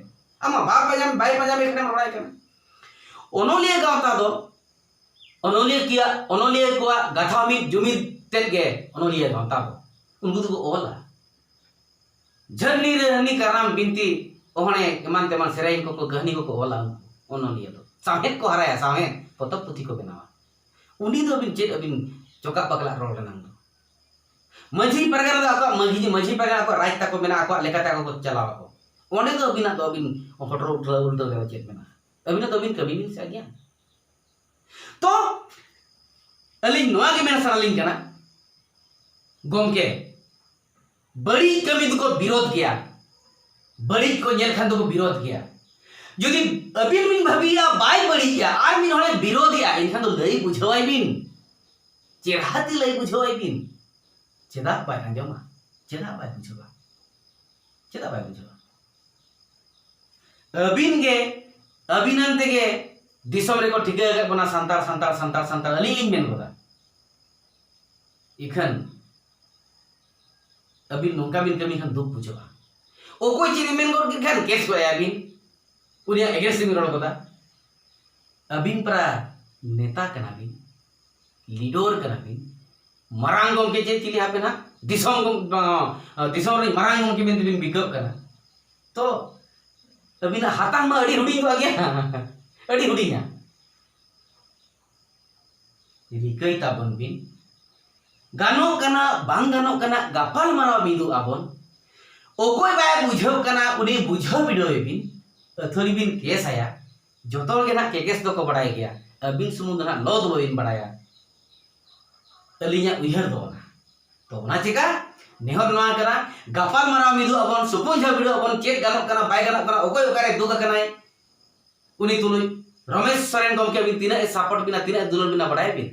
ᱟᱢᱟᱜ ᱵᱟᱭ ᱯᱟᱸᱡᱟ, ᱵᱟᱭ ᱯᱟᱸᱡᱟ ᱢᱮ ᱠᱷᱟᱱᱮᱢ ᱨᱚᱲᱟᱭ ᱠᱟᱱᱟ᱾ ᱚᱱᱚᱞᱤᱭᱟᱹ ᱜᱟᱶᱛᱟ ᱫᱚ, ᱚᱱᱚᱞᱤᱭᱟᱹ ᱠᱤᱭᱟᱜ, ᱚᱱᱚᱞᱤᱭᱟᱹ ᱠᱚᱣᱟᱜ ᱜᱟᱛᱷᱟ ᱢᱤᱫ ᱡᱩᱢᱤᱫ ᱛᱮᱫ ᱜᱮ ᱚᱱᱚᱞᱤᱭᱟᱹ ᱜᱟᱶᱛᱟ ᱫᱚ᱾ ᱩᱱᱠᱩ ᱫᱚᱠᱚ ᱚᱞᱟ᱾ ᱡᱷᱟᱹᱨᱱᱤ ᱨᱮ ᱦᱟᱹᱱᱤ ᱠᱟᱨᱟᱢ ᱵᱤᱱᱛᱤ, ᱚᱦᱚᱬᱮ ᱮᱢᱟᱱ ᱛᱮᱢᱟᱱ ᱥᱮᱨᱮᱧ ᱠᱚᱠᱚ, ᱠᱟᱹᱦᱱᱤ ᱠᱚᱠᱚ ᱚᱞᱟ ᱩᱱᱠᱩ ᱚᱱᱚᱞᱤᱭᱟᱹ ᱫᱚ᱾ ᱥᱟᱶᱦᱮᱫ ᱠᱚ ᱦᱟᱨᱟᱭᱟ, ᱥᱟᱶᱦᱮᱫ, ᱯᱚᱛᱚᱵ ᱯᱩᱛᱷᱤ ᱠᱚ ᱵᱮᱱᱟᱣᱟ᱾ ᱩᱱᱤ ᱫᱚ ᱟᱹᱵᱤᱱ ᱪᱮᱫ, ᱟᱹᱵᱤᱱ ᱪᱚᱠᱟᱜ ᱵᱟᱠᱞᱟᱜ ᱨᱚᱲ ᱨᱮᱱᱟᱝ ᱫᱚ? ᱢᱟᱹᱡᱷᱤ ᱯᱟᱨᱜᱟᱱᱟ ᱫᱚ ᱟᱠᱚᱣᱟᱜ ᱢᱟᱹᱡᱷᱤ, ᱢᱟᱹᱡᱷᱤ ᱯᱟᱨᱜᱟᱱᱟ ᱟᱠᱚᱣᱟᱜ ᱨᱟᱡᱽ ᱛᱟᱠᱚ ᱢᱮᱱᱟᱜᱼᱟ, ᱟᱠᱚᱣᱟᱜ ᱞᱮᱠᱟᱛᱮ ᱟᱠᱚ ᱠᱚ ᱪᱟᱞᱟᱣ ᱟᱠᱚ᱾ ᱚᱸᱰᱮ ᱫᱚ ᱟᱹᱵᱤᱱᱟᱜ ᱫᱚ ᱟᱹᱵᱤᱱ ᱦᱚᱴᱚᱨ ᱩᱞᱴᱟᱹᱣ, ᱩᱞᱴᱟᱹᱣ ᱨᱮ ᱪᱮᱫ ᱢᱮᱱᱟᱜᱼᱟ? ᱟᱹᱵᱤᱱᱟᱜ ᱫᱚ ᱟᱹᱵᱤᱱ ᱠᱟᱹᱢᱤ ᱵᱤᱱ ᱥᱮ ᱟᱹᱜᱤᱭᱟ᱾ ᱛᱚ ᱟᱹᱞᱤᱧ ᱱᱚᱣᱟ ᱜᱮ ᱢᱮᱱ ᱥᱟᱱᱟᱞᱤᱧ ᱠᱟᱱᱟ, ᱜᱚᱢᱠᱮ, ᱵᱟᱹᱲᱤᱡ ᱠᱟᱹᱢᱤ ᱫᱚᱠᱚ ᱵᱤᱨᱳᱫ ᱜᱮᱭᱟ, ᱵᱟᱹᱲᱤᱡ ᱠᱚ ᱧᱮᱞ ᱠᱷᱟᱱ ᱫᱚᱠᱚ ᱵᱤᱨᱳᱫ ᱜᱮᱭᱟ᱾ ᱡᱩᱫᱤ ᱟᱹᱵᱤᱱ ᱵᱤᱱ ᱵᱷᱟᱹᱵᱤᱭᱟ ᱵᱟᱭ ᱵᱟᱹᱲᱤᱡ ᱜᱮᱭᱟ ᱟᱨ ᱢᱤᱫ ᱦᱚᱲᱮ ᱵᱤᱨᱳᱫᱮᱜᱼᱟ, ᱮᱱᱠᱷᱟᱱ ᱫᱚ ᱞᱟᱹᱭ ᱵᱩᱡᱷᱟᱹᱣᱟᱭ ᱵᱤᱱ, ᱪᱮᱨᱦᱟ ᱛᱮ ᱞᱟᱹᱭ ᱵᱩᱡᱷᱟᱹᱣᱟᱭ ᱵᱤᱱ᱾ ᱪᱮᱫᱟᱜ ᱵᱟᱭ ᱟᱸᱡᱚᱢᱟ? ᱪᱮᱫᱟᱜ ᱵᱟᱭ ᱵᱩᱡᱷᱟᱹᱣᱟ? ᱪᱮᱫᱟᱜ ᱵᱟᱭ ᱵᱩᱡᱷᱟᱹᱣᱟ? ᱟᱹᱵᱤᱱ ᱜᱮ, ᱟᱹᱵᱤᱱᱟᱱ ᱛᱮᱜᱮ ᱫᱤᱥᱚᱢ ᱨᱮᱠᱚ ᱴᱷᱤᱠᱟᱹ ᱟᱠᱟᱫ ᱵᱚᱱᱟ ᱥᱟᱱᱛᱟᱲ, ᱥᱟᱱᱛᱟᱲ, ᱥᱟᱱᱛᱟᱲ, ᱥᱟᱱᱛᱟᱲ, ᱟᱹᱞᱤᱧ ᱞᱤᱧ ᱢᱮᱱ ᱜᱚᱫᱟ᱾ ᱤᱠᱷᱟᱹᱱ ᱟᱹᱵᱤᱱ ᱱᱚᱝᱠᱟ ᱵᱤᱱ ᱠᱟᱹᱢᱤ ᱠᱷᱟᱱ ᱫᱩᱠ ᱵᱩᱡᱷᱟᱹᱜᱼᱟ᱾ ᱚᱠᱚᱭ ᱪᱮᱫ ᱮ ᱢᱮᱱ ᱜᱚᱫ ᱠᱮᱫ ᱠᱷᱟᱱ ᱠᱮᱥ ᱜᱚᱫ ᱟᱭᱟ ᱵᱤᱱ, ᱩᱱᱤᱭᱟᱜ against ᱨᱮᱵᱤᱱ ᱨᱚᱲ ᱜᱚᱫᱟ᱾ ᱟᱹᱵᱤᱱ ᱯᱟᱨᱟ ᱱᱮᱛᱟ ᱠᱟᱱᱟ ᱵᱤᱱ, leader ᱠᱟᱱᱟ ᱵᱤᱱ, ᱢᱟᱨᱟᱝ ᱜᱚᱢᱠᱮ ᱪᱮᱫ ᱪᱤᱞᱤ ᱦᱟᱯᱮ ᱱᱟᱦᱟᱜ ᱫᱤᱥᱚᱢ ᱜᱚᱢ-, ᱫᱤᱥᱚᱢ ᱨᱤᱱ ᱢᱟᱨᱟᱝ ᱜᱚᱢᱠᱮ ᱢᱮᱱᱛᱮ ᱵᱤᱱ ᱵᱤᱠᱟᱹᱜ ᱠᱟᱱᱟ᱾ ᱛᱚ ᱟᱹᱵᱤᱱᱟᱜ ᱦᱟᱛᱟᱝ ᱢᱟ ᱟᱹᱰᱤ ᱦᱩᱰᱤᱧ ᱠᱚᱜ ᱜᱮᱭᱟ᱾ ᱟᱹᱰᱤ ᱦᱩᱰᱤᱧᱟ᱾ ᱨᱤᱠᱟᱹᱭ ᱛᱟᱵᱚᱱ ᱵᱤᱱ᱾ ᱜᱟᱱᱚᱜ ᱠᱟᱱᱟ, ᱵᱟᱝ ᱜᱟᱱᱚᱜ ᱠᱟᱱᱟ, ᱜᱟᱯᱟᱞ ᱢᱟᱨᱟᱣ ᱢᱤᱫᱚᱜ ᱟᱵᱚᱱ᱾ ᱚᱠᱚᱭ ᱵᱟᱭ ᱵᱩᱡᱷᱟᱹᱣ ᱠᱟᱱᱟ, ᱩᱱᱤ ᱵᱩᱡᱷᱟᱹᱣ ᱵᱤᱰᱟᱹᱣ ᱮ ᱵᱤᱱ᱾ ᱟᱹᱛᱷᱟᱹᱲᱤ ᱵᱤᱱ ᱠᱮᱥ ᱟᱭᱟ᱾ ᱡᱚᱛᱚ ᱦᱚᱲ ᱜᱮ ᱱᱟᱦᱟᱜ ᱠᱮᱠᱮᱥ ᱫᱚᱠᱚ ᱵᱟᱲᱟᱭ ᱜᱮᱭᱟ, ᱟᱹᱵᱤᱱ ᱥᱩᱢᱩᱝ ᱫᱚ ᱱᱟᱦᱟᱜ ᱞᱚ ᱫᱚ ᱵᱟᱹᱵᱤᱱ ᱵᱟᱲᱟᱭᱟ᱾ ᱟᱹᱞᱤᱧᱟᱜ ᱩᱭᱦᱟᱹᱨ ᱫᱚ ᱚᱱᱟ᱾ ᱛᱚ ᱚᱱᱟ ᱪᱮᱠᱟ ᱱᱮᱦᱚᱨ ᱱᱚᱣᱟ ᱠᱟᱱᱟ, ᱜᱟᱯᱟᱞ ᱢᱟᱨᱟᱣ ᱢᱤᱫᱚᱜ ᱟᱵᱚᱱ, ᱥᱩᱯᱩᱨ ᱡᱷᱟᱹᱣ ᱵᱤᱰᱟᱹᱣ ᱟᱵᱚᱱ, ᱪᱮᱫ ᱜᱟᱱᱚᱜ ᱠᱟᱱᱟ, ᱵᱟᱭ ᱜᱟᱱᱚᱜ ᱠᱟᱱᱟ, ᱚᱠᱚᱭ ᱚᱠᱟᱨᱮ ᱫᱩᱠ ᱟᱠᱟᱱᱟᱭ᱾ ᱩᱱᱤ ᱛᱩᱞᱩᱡ ᱨᱚᱢᱮᱥ ᱥᱚᱨᱮᱱ ᱜᱚᱢᱠᱮ ᱟᱹᱵᱤᱱ ᱛᱤᱱᱟᱹᱜ ᱮ support ᱵᱤᱱᱟ, ᱛᱤᱱᱟᱹᱜ ᱮ ᱫᱩᱞᱟᱹᱲ ᱵᱤᱱᱟ ᱵᱟᱲᱟᱭ ᱵᱤᱱ?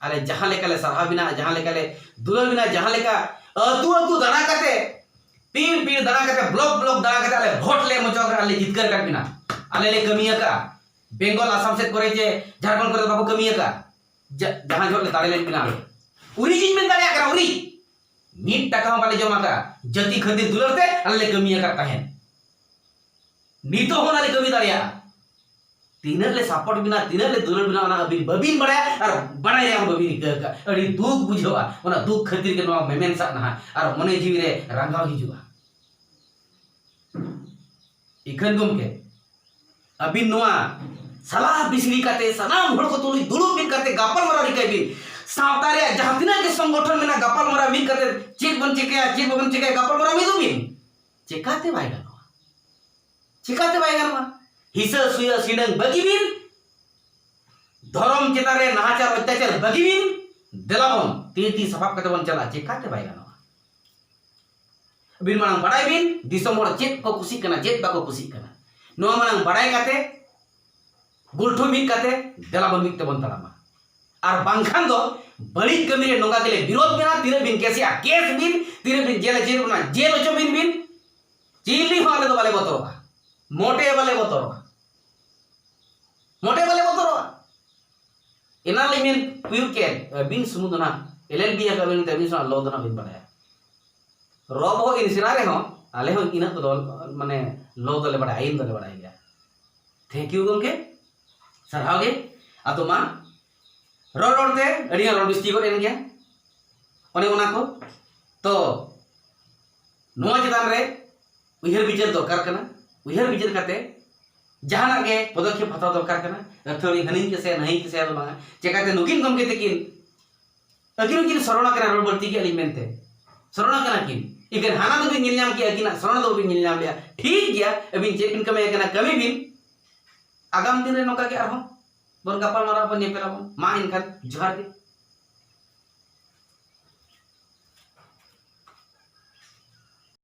ᱟᱞᱮ ᱡᱟᱦᱟᱸ ᱞᱮᱠᱟ ᱞᱮ ᱥᱟᱨᱦᱟᱣ ᱵᱤᱱᱟ, ᱡᱟᱦᱟᱸ ᱞᱮᱠᱟ ᱞᱮ ᱫᱩᱞᱟᱹᱲ ᱵᱤᱱᱟ, ᱡᱟᱦᱟᱸ ᱞᱮᱠᱟ ᱟᱹᱛᱩ ᱟᱹᱛᱩ ᱫᱟᱬᱟ ᱠᱟᱛᱮ, ᱯᱤᱲ ᱯᱤᱲ ᱫᱟᱬᱟ ᱠᱟᱛᱮ, block block ᱫᱟᱬᱟ ᱠᱟᱛᱮ ᱟᱞᱮ vote ᱞᱮ ᱮᱢ ᱦᱚᱪᱚ ᱟᱠᱟᱫ, ᱟᱞᱮ ᱡᱤᱛᱠᱟᱹᱨ ᱟᱠᱟᱫ ᱵᱤᱱᱟ᱾ ᱟᱞᱮ ᱞᱮ ᱠᱟᱹᱢᱤ ᱟᱠᱟᱫᱼᱟ᱾ ᱵᱮᱝᱜᱚᱞ, ᱟᱥᱟᱢ ᱥᱮᱫ ᱠᱚᱨᱮ ᱪᱮ ᱡᱷᱟᱲᱠᱷᱚᱸᱰ ᱠᱚᱨᱮ ᱫᱚ ᱵᱟᱠᱚ ᱠᱟᱹᱢᱤ ᱟᱠᱟᱫᱼᱟ᱾ ᱡᱟ-, ᱡᱟᱦᱟᱸ ᱡᱚᱦᱚᱜ ᱞᱮ ᱫᱟᱲᱮ ᱞᱮᱱ ᱵᱤᱱᱟ ᱟᱞᱮ᱾ ᱩᱨᱤᱡ ᱤᱧ ᱢᱮᱱ ᱫᱟᱲᱮᱭᱟᱜ ᱠᱟᱱᱟ, ᱩᱨᱤᱡ᱾ ᱢᱤᱫ ᱴᱟᱠᱟ ᱦᱚᱸ ᱵᱟᱞᱮ ᱡᱚᱢ ᱟᱠᱟᱫᱼᱟ᱾ ᱡᱟᱹᱛᱤ ᱠᱷᱟᱹᱛᱤᱨ ᱫᱩᱞᱟᱹᱲ ᱛᱮ ᱟᱞᱮ ᱞᱮ ᱠᱟᱹᱢᱤ ᱟᱠᱟᱫ ᱛᱟᱦᱮᱸᱫ᱾ ᱱᱤᱛᱚᱜ ᱦᱚᱸ ᱚᱱᱟ ᱞᱮ ᱠᱟᱹᱢᱤ ᱫᱟᱲᱮᱭᱟᱜᱼᱟ᱾ ᱛᱤᱱᱟᱹᱜ ᱞᱮ support ᱵᱤᱱᱟ, ᱛᱤᱱᱟᱹᱜ ᱞᱮ ᱫᱩᱞᱟᱹᱲ ᱵᱤᱱᱟ, ᱚᱱᱟ ᱟᱹᱵᱤᱱ ᱵᱟᱹᱵᱤᱱ ᱵᱟᱲᱟᱭᱟ ᱟᱨ ᱵᱟᱲᱟᱭ ᱨᱮᱭᱟᱜ ᱦᱚᱸ ᱵᱟᱹᱵᱤᱱ ᱨᱤᱠᱟᱹ ᱟᱠᱟᱫᱼᱟ᱾ ᱟᱹᱰᱤ ᱫᱩᱠ ᱵᱩᱡᱷᱟᱹᱜᱼᱟ᱾ ᱚᱱᱟ ᱫᱩᱠ ᱠᱷᱟᱹᱛᱤᱨ ᱜᱮ ᱱᱚᱣᱟ ᱢᱮᱢᱮᱱ ᱥᱟᱜ ᱱᱟᱦᱟᱜ ᱟᱨ ᱢᱚᱱᱮ ᱡᱤᱣᱤ ᱨᱮ ᱨᱟᱸᱜᱟᱣ ᱦᱤᱡᱩᱜᱼᱟ᱾ ᱤᱠᱷᱟᱹᱱ ᱜᱚᱢᱠᱮ, ᱟᱹᱵᱤᱱ ᱱᱚᱣᱟ ᱥᱟᱞᱟ ᱵᱤᱥᱲᱤ ᱠᱟᱛᱮ, ᱥᱟᱱᱟᱢ ᱦᱚᱲ ᱠᱚ ᱛᱩᱞᱩᱡ ᱫᱩᱲᱩᱵ ᱢᱤᱫ ᱠᱟᱛᱮ ᱜᱟᱯᱟᱞᱢᱟᱨᱟᱣ ᱨᱤᱠᱟᱹᱭ ᱵᱤᱱ᱾ ᱥᱟᱶᱛᱟ ᱨᱮᱭᱟᱜ ᱡᱟᱦᱟᱸ ᱛᱤᱱᱟᱹᱜ ᱜᱮ ᱥᱚᱝᱜᱚᱴᱷᱚᱱ ᱢᱮᱱᱟᱜ, ᱜᱟᱯᱟᱞᱢᱟᱨᱟᱣ ᱢᱤᱫ ᱠᱟᱛᱮ ᱪᱮᱫ ᱵᱚᱱ ᱪᱤᱠᱟᱹᱭᱟ, ᱪᱮᱫ ᱵᱟᱵᱚᱱ ᱪᱤᱠᱟᱹᱭᱟ, ᱜᱟᱯᱟᱞᱢᱟᱨᱟᱣ ᱢᱤᱫᱚᱜ ᱵᱤᱱ᱾ ᱪᱮᱠᱟᱛᱮ ᱵᱟᱭ ᱜᱟᱱᱚᱜᱼᱟ? ᱪᱮᱠᱟᱛᱮ ᱵᱟᱭ ᱜᱟᱱᱚᱜᱼᱟ? ᱦᱤᱥᱟᱹ ᱥᱩᱭᱟᱹ ᱥᱤᱸᱰᱟᱹᱝ ᱵᱟᱹᱜᱤ ᱵᱤᱱ, ᱫᱷᱚᱨᱚᱢ ᱪᱮᱛᱟᱱ ᱨᱮ ᱱᱟᱦᱟᱪᱟᱨ ᱚᱛᱛᱟᱪᱟᱨ ᱵᱟᱹᱜᱤ ᱵᱤᱱ, ᱫᱮᱞᱟ ᱵᱚᱱ ᱛᱤ ᱛᱤ ᱥᱟᱯᱟᱵ ᱠᱟᱛᱮ ᱵᱚᱱ ᱪᱟᱞᱟᱜᱼᱟ᱾ ᱪᱮᱠᱟᱛᱮ ᱵᱟᱭ ᱜᱟᱱᱚᱜᱼᱟ? ᱟᱹᱵᱤᱱ ᱢᱟᱲᱟᱝ ᱵᱟᱲᱟᱭ ᱵᱤᱱ, ᱫᱤᱥᱚᱢ ᱦᱚᱲ ᱪᱮᱫ ᱠᱚ ᱠᱩᱥᱤᱜ ᱠᱟᱱᱟ, ᱪᱮᱫ ᱵᱟᱠᱚ ᱠᱩᱥᱤᱜ ᱠᱟᱱᱟ, ᱱᱚᱣᱟ ᱢᱟᱲᱟᱝ ᱵᱟᱲᱟᱭ ᱠᱟᱛᱮ, ᱜᱩᱞᱴᱷᱩ ᱢᱤᱫ ᱠᱟᱛᱮ, ᱫᱮᱞᱟ ᱵᱚᱱ ᱢᱤᱫ ᱛᱮᱵᱚᱱ ᱛᱟᱲᱟᱢᱟ᱾ ᱟᱨ ᱵᱟᱝᱠᱷᱟᱱ ᱫᱚ ᱵᱟᱹᱲᱤᱡ ᱠᱟᱹᱢᱤ ᱨᱮ ᱱᱚᱝᱠᱟ ᱜᱮᱞᱮ ᱵᱤᱨᱳᱫ ᱵᱮᱱᱟ᱾ ᱛᱤᱱᱟᱹᱜ ᱵᱤᱱ ᱠᱮᱥᱮᱜᱼᱟ, ᱠᱮᱥ ᱵᱤᱱ, ᱛᱤᱱᱟᱹᱜ ᱵᱤᱱ ᱡᱮᱞ ᱦᱚᱪᱚᱭᱮᱫ ᱵᱚᱱᱟ, ᱡᱮᱞ ᱦᱚᱪᱚ ᱵᱤᱱ ᱵᱤᱱ᱾ ᱪᱤᱞᱤ ᱦᱚᱸ ᱟᱞᱮ ᱫᱚ ᱵᱟᱞᱮ ᱵᱚᱛᱚᱨᱚᱜᱼᱟ, ᱢᱚᱴᱮ ᱵᱟᱞᱮ ᱵᱚᱛᱚᱨᱚᱜᱼᱟ, ᱢᱚᱴᱮ ᱵᱟᱞᱮ ᱵᱚᱛᱚᱨᱚᱜᱼᱟ᱾ ᱮᱱᱟ ᱞᱤᱧ ᱢᱮᱱ ᱦᱩᱭᱩᱜ ᱠᱮᱫ, ᱟᱹᱵᱤᱱ ᱥᱩᱢᱩᱝ ᱫᱚ ᱱᱟᱦᱟᱜ ᱮᱞ ᱮᱞ ᱵᱤ ᱟᱠᱟᱫ ᱵᱤᱱ ᱛᱮ ᱟᱹᱵᱤᱱ ᱥᱟᱶ ᱞᱚ ᱫᱚ ᱱᱟᱦᱟᱜ ᱵᱤᱱ ᱵᱟᱲᱟᱭᱟ᱾ ᱨᱚ ᱵᱚᱦᱚᱜ ᱤᱱ ᱥᱮᱬᱟ ᱨᱮᱦᱚᱸ ᱟᱞᱮ ᱦᱚᱸ ᱤᱱᱟᱹᱜ ᱠᱚᱫᱚ ᱢᱟᱱᱮ ᱞᱚ ᱫᱚᱞᱮ ᱵᱟᱲᱟᱭᱟ, ᱟᱹᱭᱤᱱ ᱫᱚᱞᱮ ᱵᱟᱲᱟᱭ ᱜᱮᱭᱟ᱾ ᱛᱷᱮᱝᱠ ᱭᱩ ᱜᱚᱢᱠᱮ, ᱥᱟᱨᱦᱟᱣ ᱜᱮ᱾ ᱟᱫᱚ ᱢᱟ ᱨᱚᱲ ᱨᱚᱲ ᱛᱮ ᱟᱹᱰᱤ ᱜᱟᱱ ᱨᱚᱲ ᱵᱤᱥᱛᱤ ᱜᱚᱫ ᱮᱱ ᱜᱮᱭᱟ᱾ ᱚᱱᱮ ᱚᱱᱟ ᱠᱚ ᱛᱚ ᱱᱚᱣᱟ ᱪᱮᱛᱟᱱ ᱨᱮ ᱩᱭᱦᱟᱹᱨ ᱵᱤᱪᱟᱹᱨ ᱫᱚᱨᱠᱟᱨ ᱠᱟᱱᱟ᱾ ᱩᱭᱦᱟᱹᱨ ᱵᱤᱪᱟᱹᱨ ᱠᱟᱛᱮ ᱡᱟᱦᱟᱱᱟᱜ ᱜᱮ ᱯᱚᱫᱚᱠᱷᱮᱯ ᱦᱟᱛᱟᱣ ᱫᱚᱨᱠᱟᱨ ᱠᱟᱱᱟ᱾ ᱟᱹᱛᱷᱟᱹᱲᱤ ᱦᱟᱹᱱᱤᱧ ᱠᱮᱥᱮᱭᱟ ᱱᱟᱹᱭᱤᱧ ᱠᱮᱥᱮᱭᱟ ᱫᱚ ᱵᱟᱝᱟ᱾ ᱪᱮᱠᱟᱛᱮ ᱱᱩᱠᱤᱱ ᱜᱚᱢᱠᱮ ᱛᱟᱹᱠᱤᱱ ᱟᱹᱠᱤᱱ ᱦᱚᱸᱠᱤᱱ ᱥᱚᱨᱚᱱ ᱟᱠᱟᱱᱟ ᱨᱚᱲ ᱵᱟᱹᱲᱛᱤ ᱠᱮᱫ ᱞᱤᱧ ᱢᱮᱱᱛᱮ᱾ ᱥᱚᱨᱚᱱ ᱟᱠᱟᱱᱟ ᱠᱤᱱ᱾ ᱤᱠᱷᱟᱹᱱ ᱦᱟᱱᱟ ᱫᱚᱵᱤᱱ ᱧᱮᱞ ᱧᱟᱢ ᱠᱮᱜᱼᱟ, ᱟᱹᱠᱤᱱᱟᱜ ᱥᱚᱨᱚᱱ ᱫᱚ ᱵᱟᱹᱵᱤᱱ ᱧᱮᱞ ᱧᱟᱢ ᱞᱮᱜᱼᱟ᱾ ᱴᱷᱤᱠ ᱜᱮᱭᱟ, ᱟᱹᱵᱤᱱ ᱪᱮᱫ ᱵᱤᱱ ᱠᱟᱹᱢᱤᱭᱟ ᱠᱟᱱᱟ ᱠᱟᱹᱢᱤ ᱵᱤᱱ᱾ ᱟᱜᱟᱢ ᱫᱤᱱ ᱨᱮ ᱱᱚᱝᱠᱟ ᱜᱮ ᱟᱨᱦᱚᱸ ᱵᱚᱱ ᱜᱟᱯᱟᱞ ᱢᱟᱨᱟᱣ ᱵᱚᱱ ᱧᱮᱯᱮᱞ ᱟᱵᱚᱱ᱾ ᱢᱟ ᱮᱱᱠᱷᱟᱱ ᱡᱚᱦᱟᱨ ᱜᱮ᱾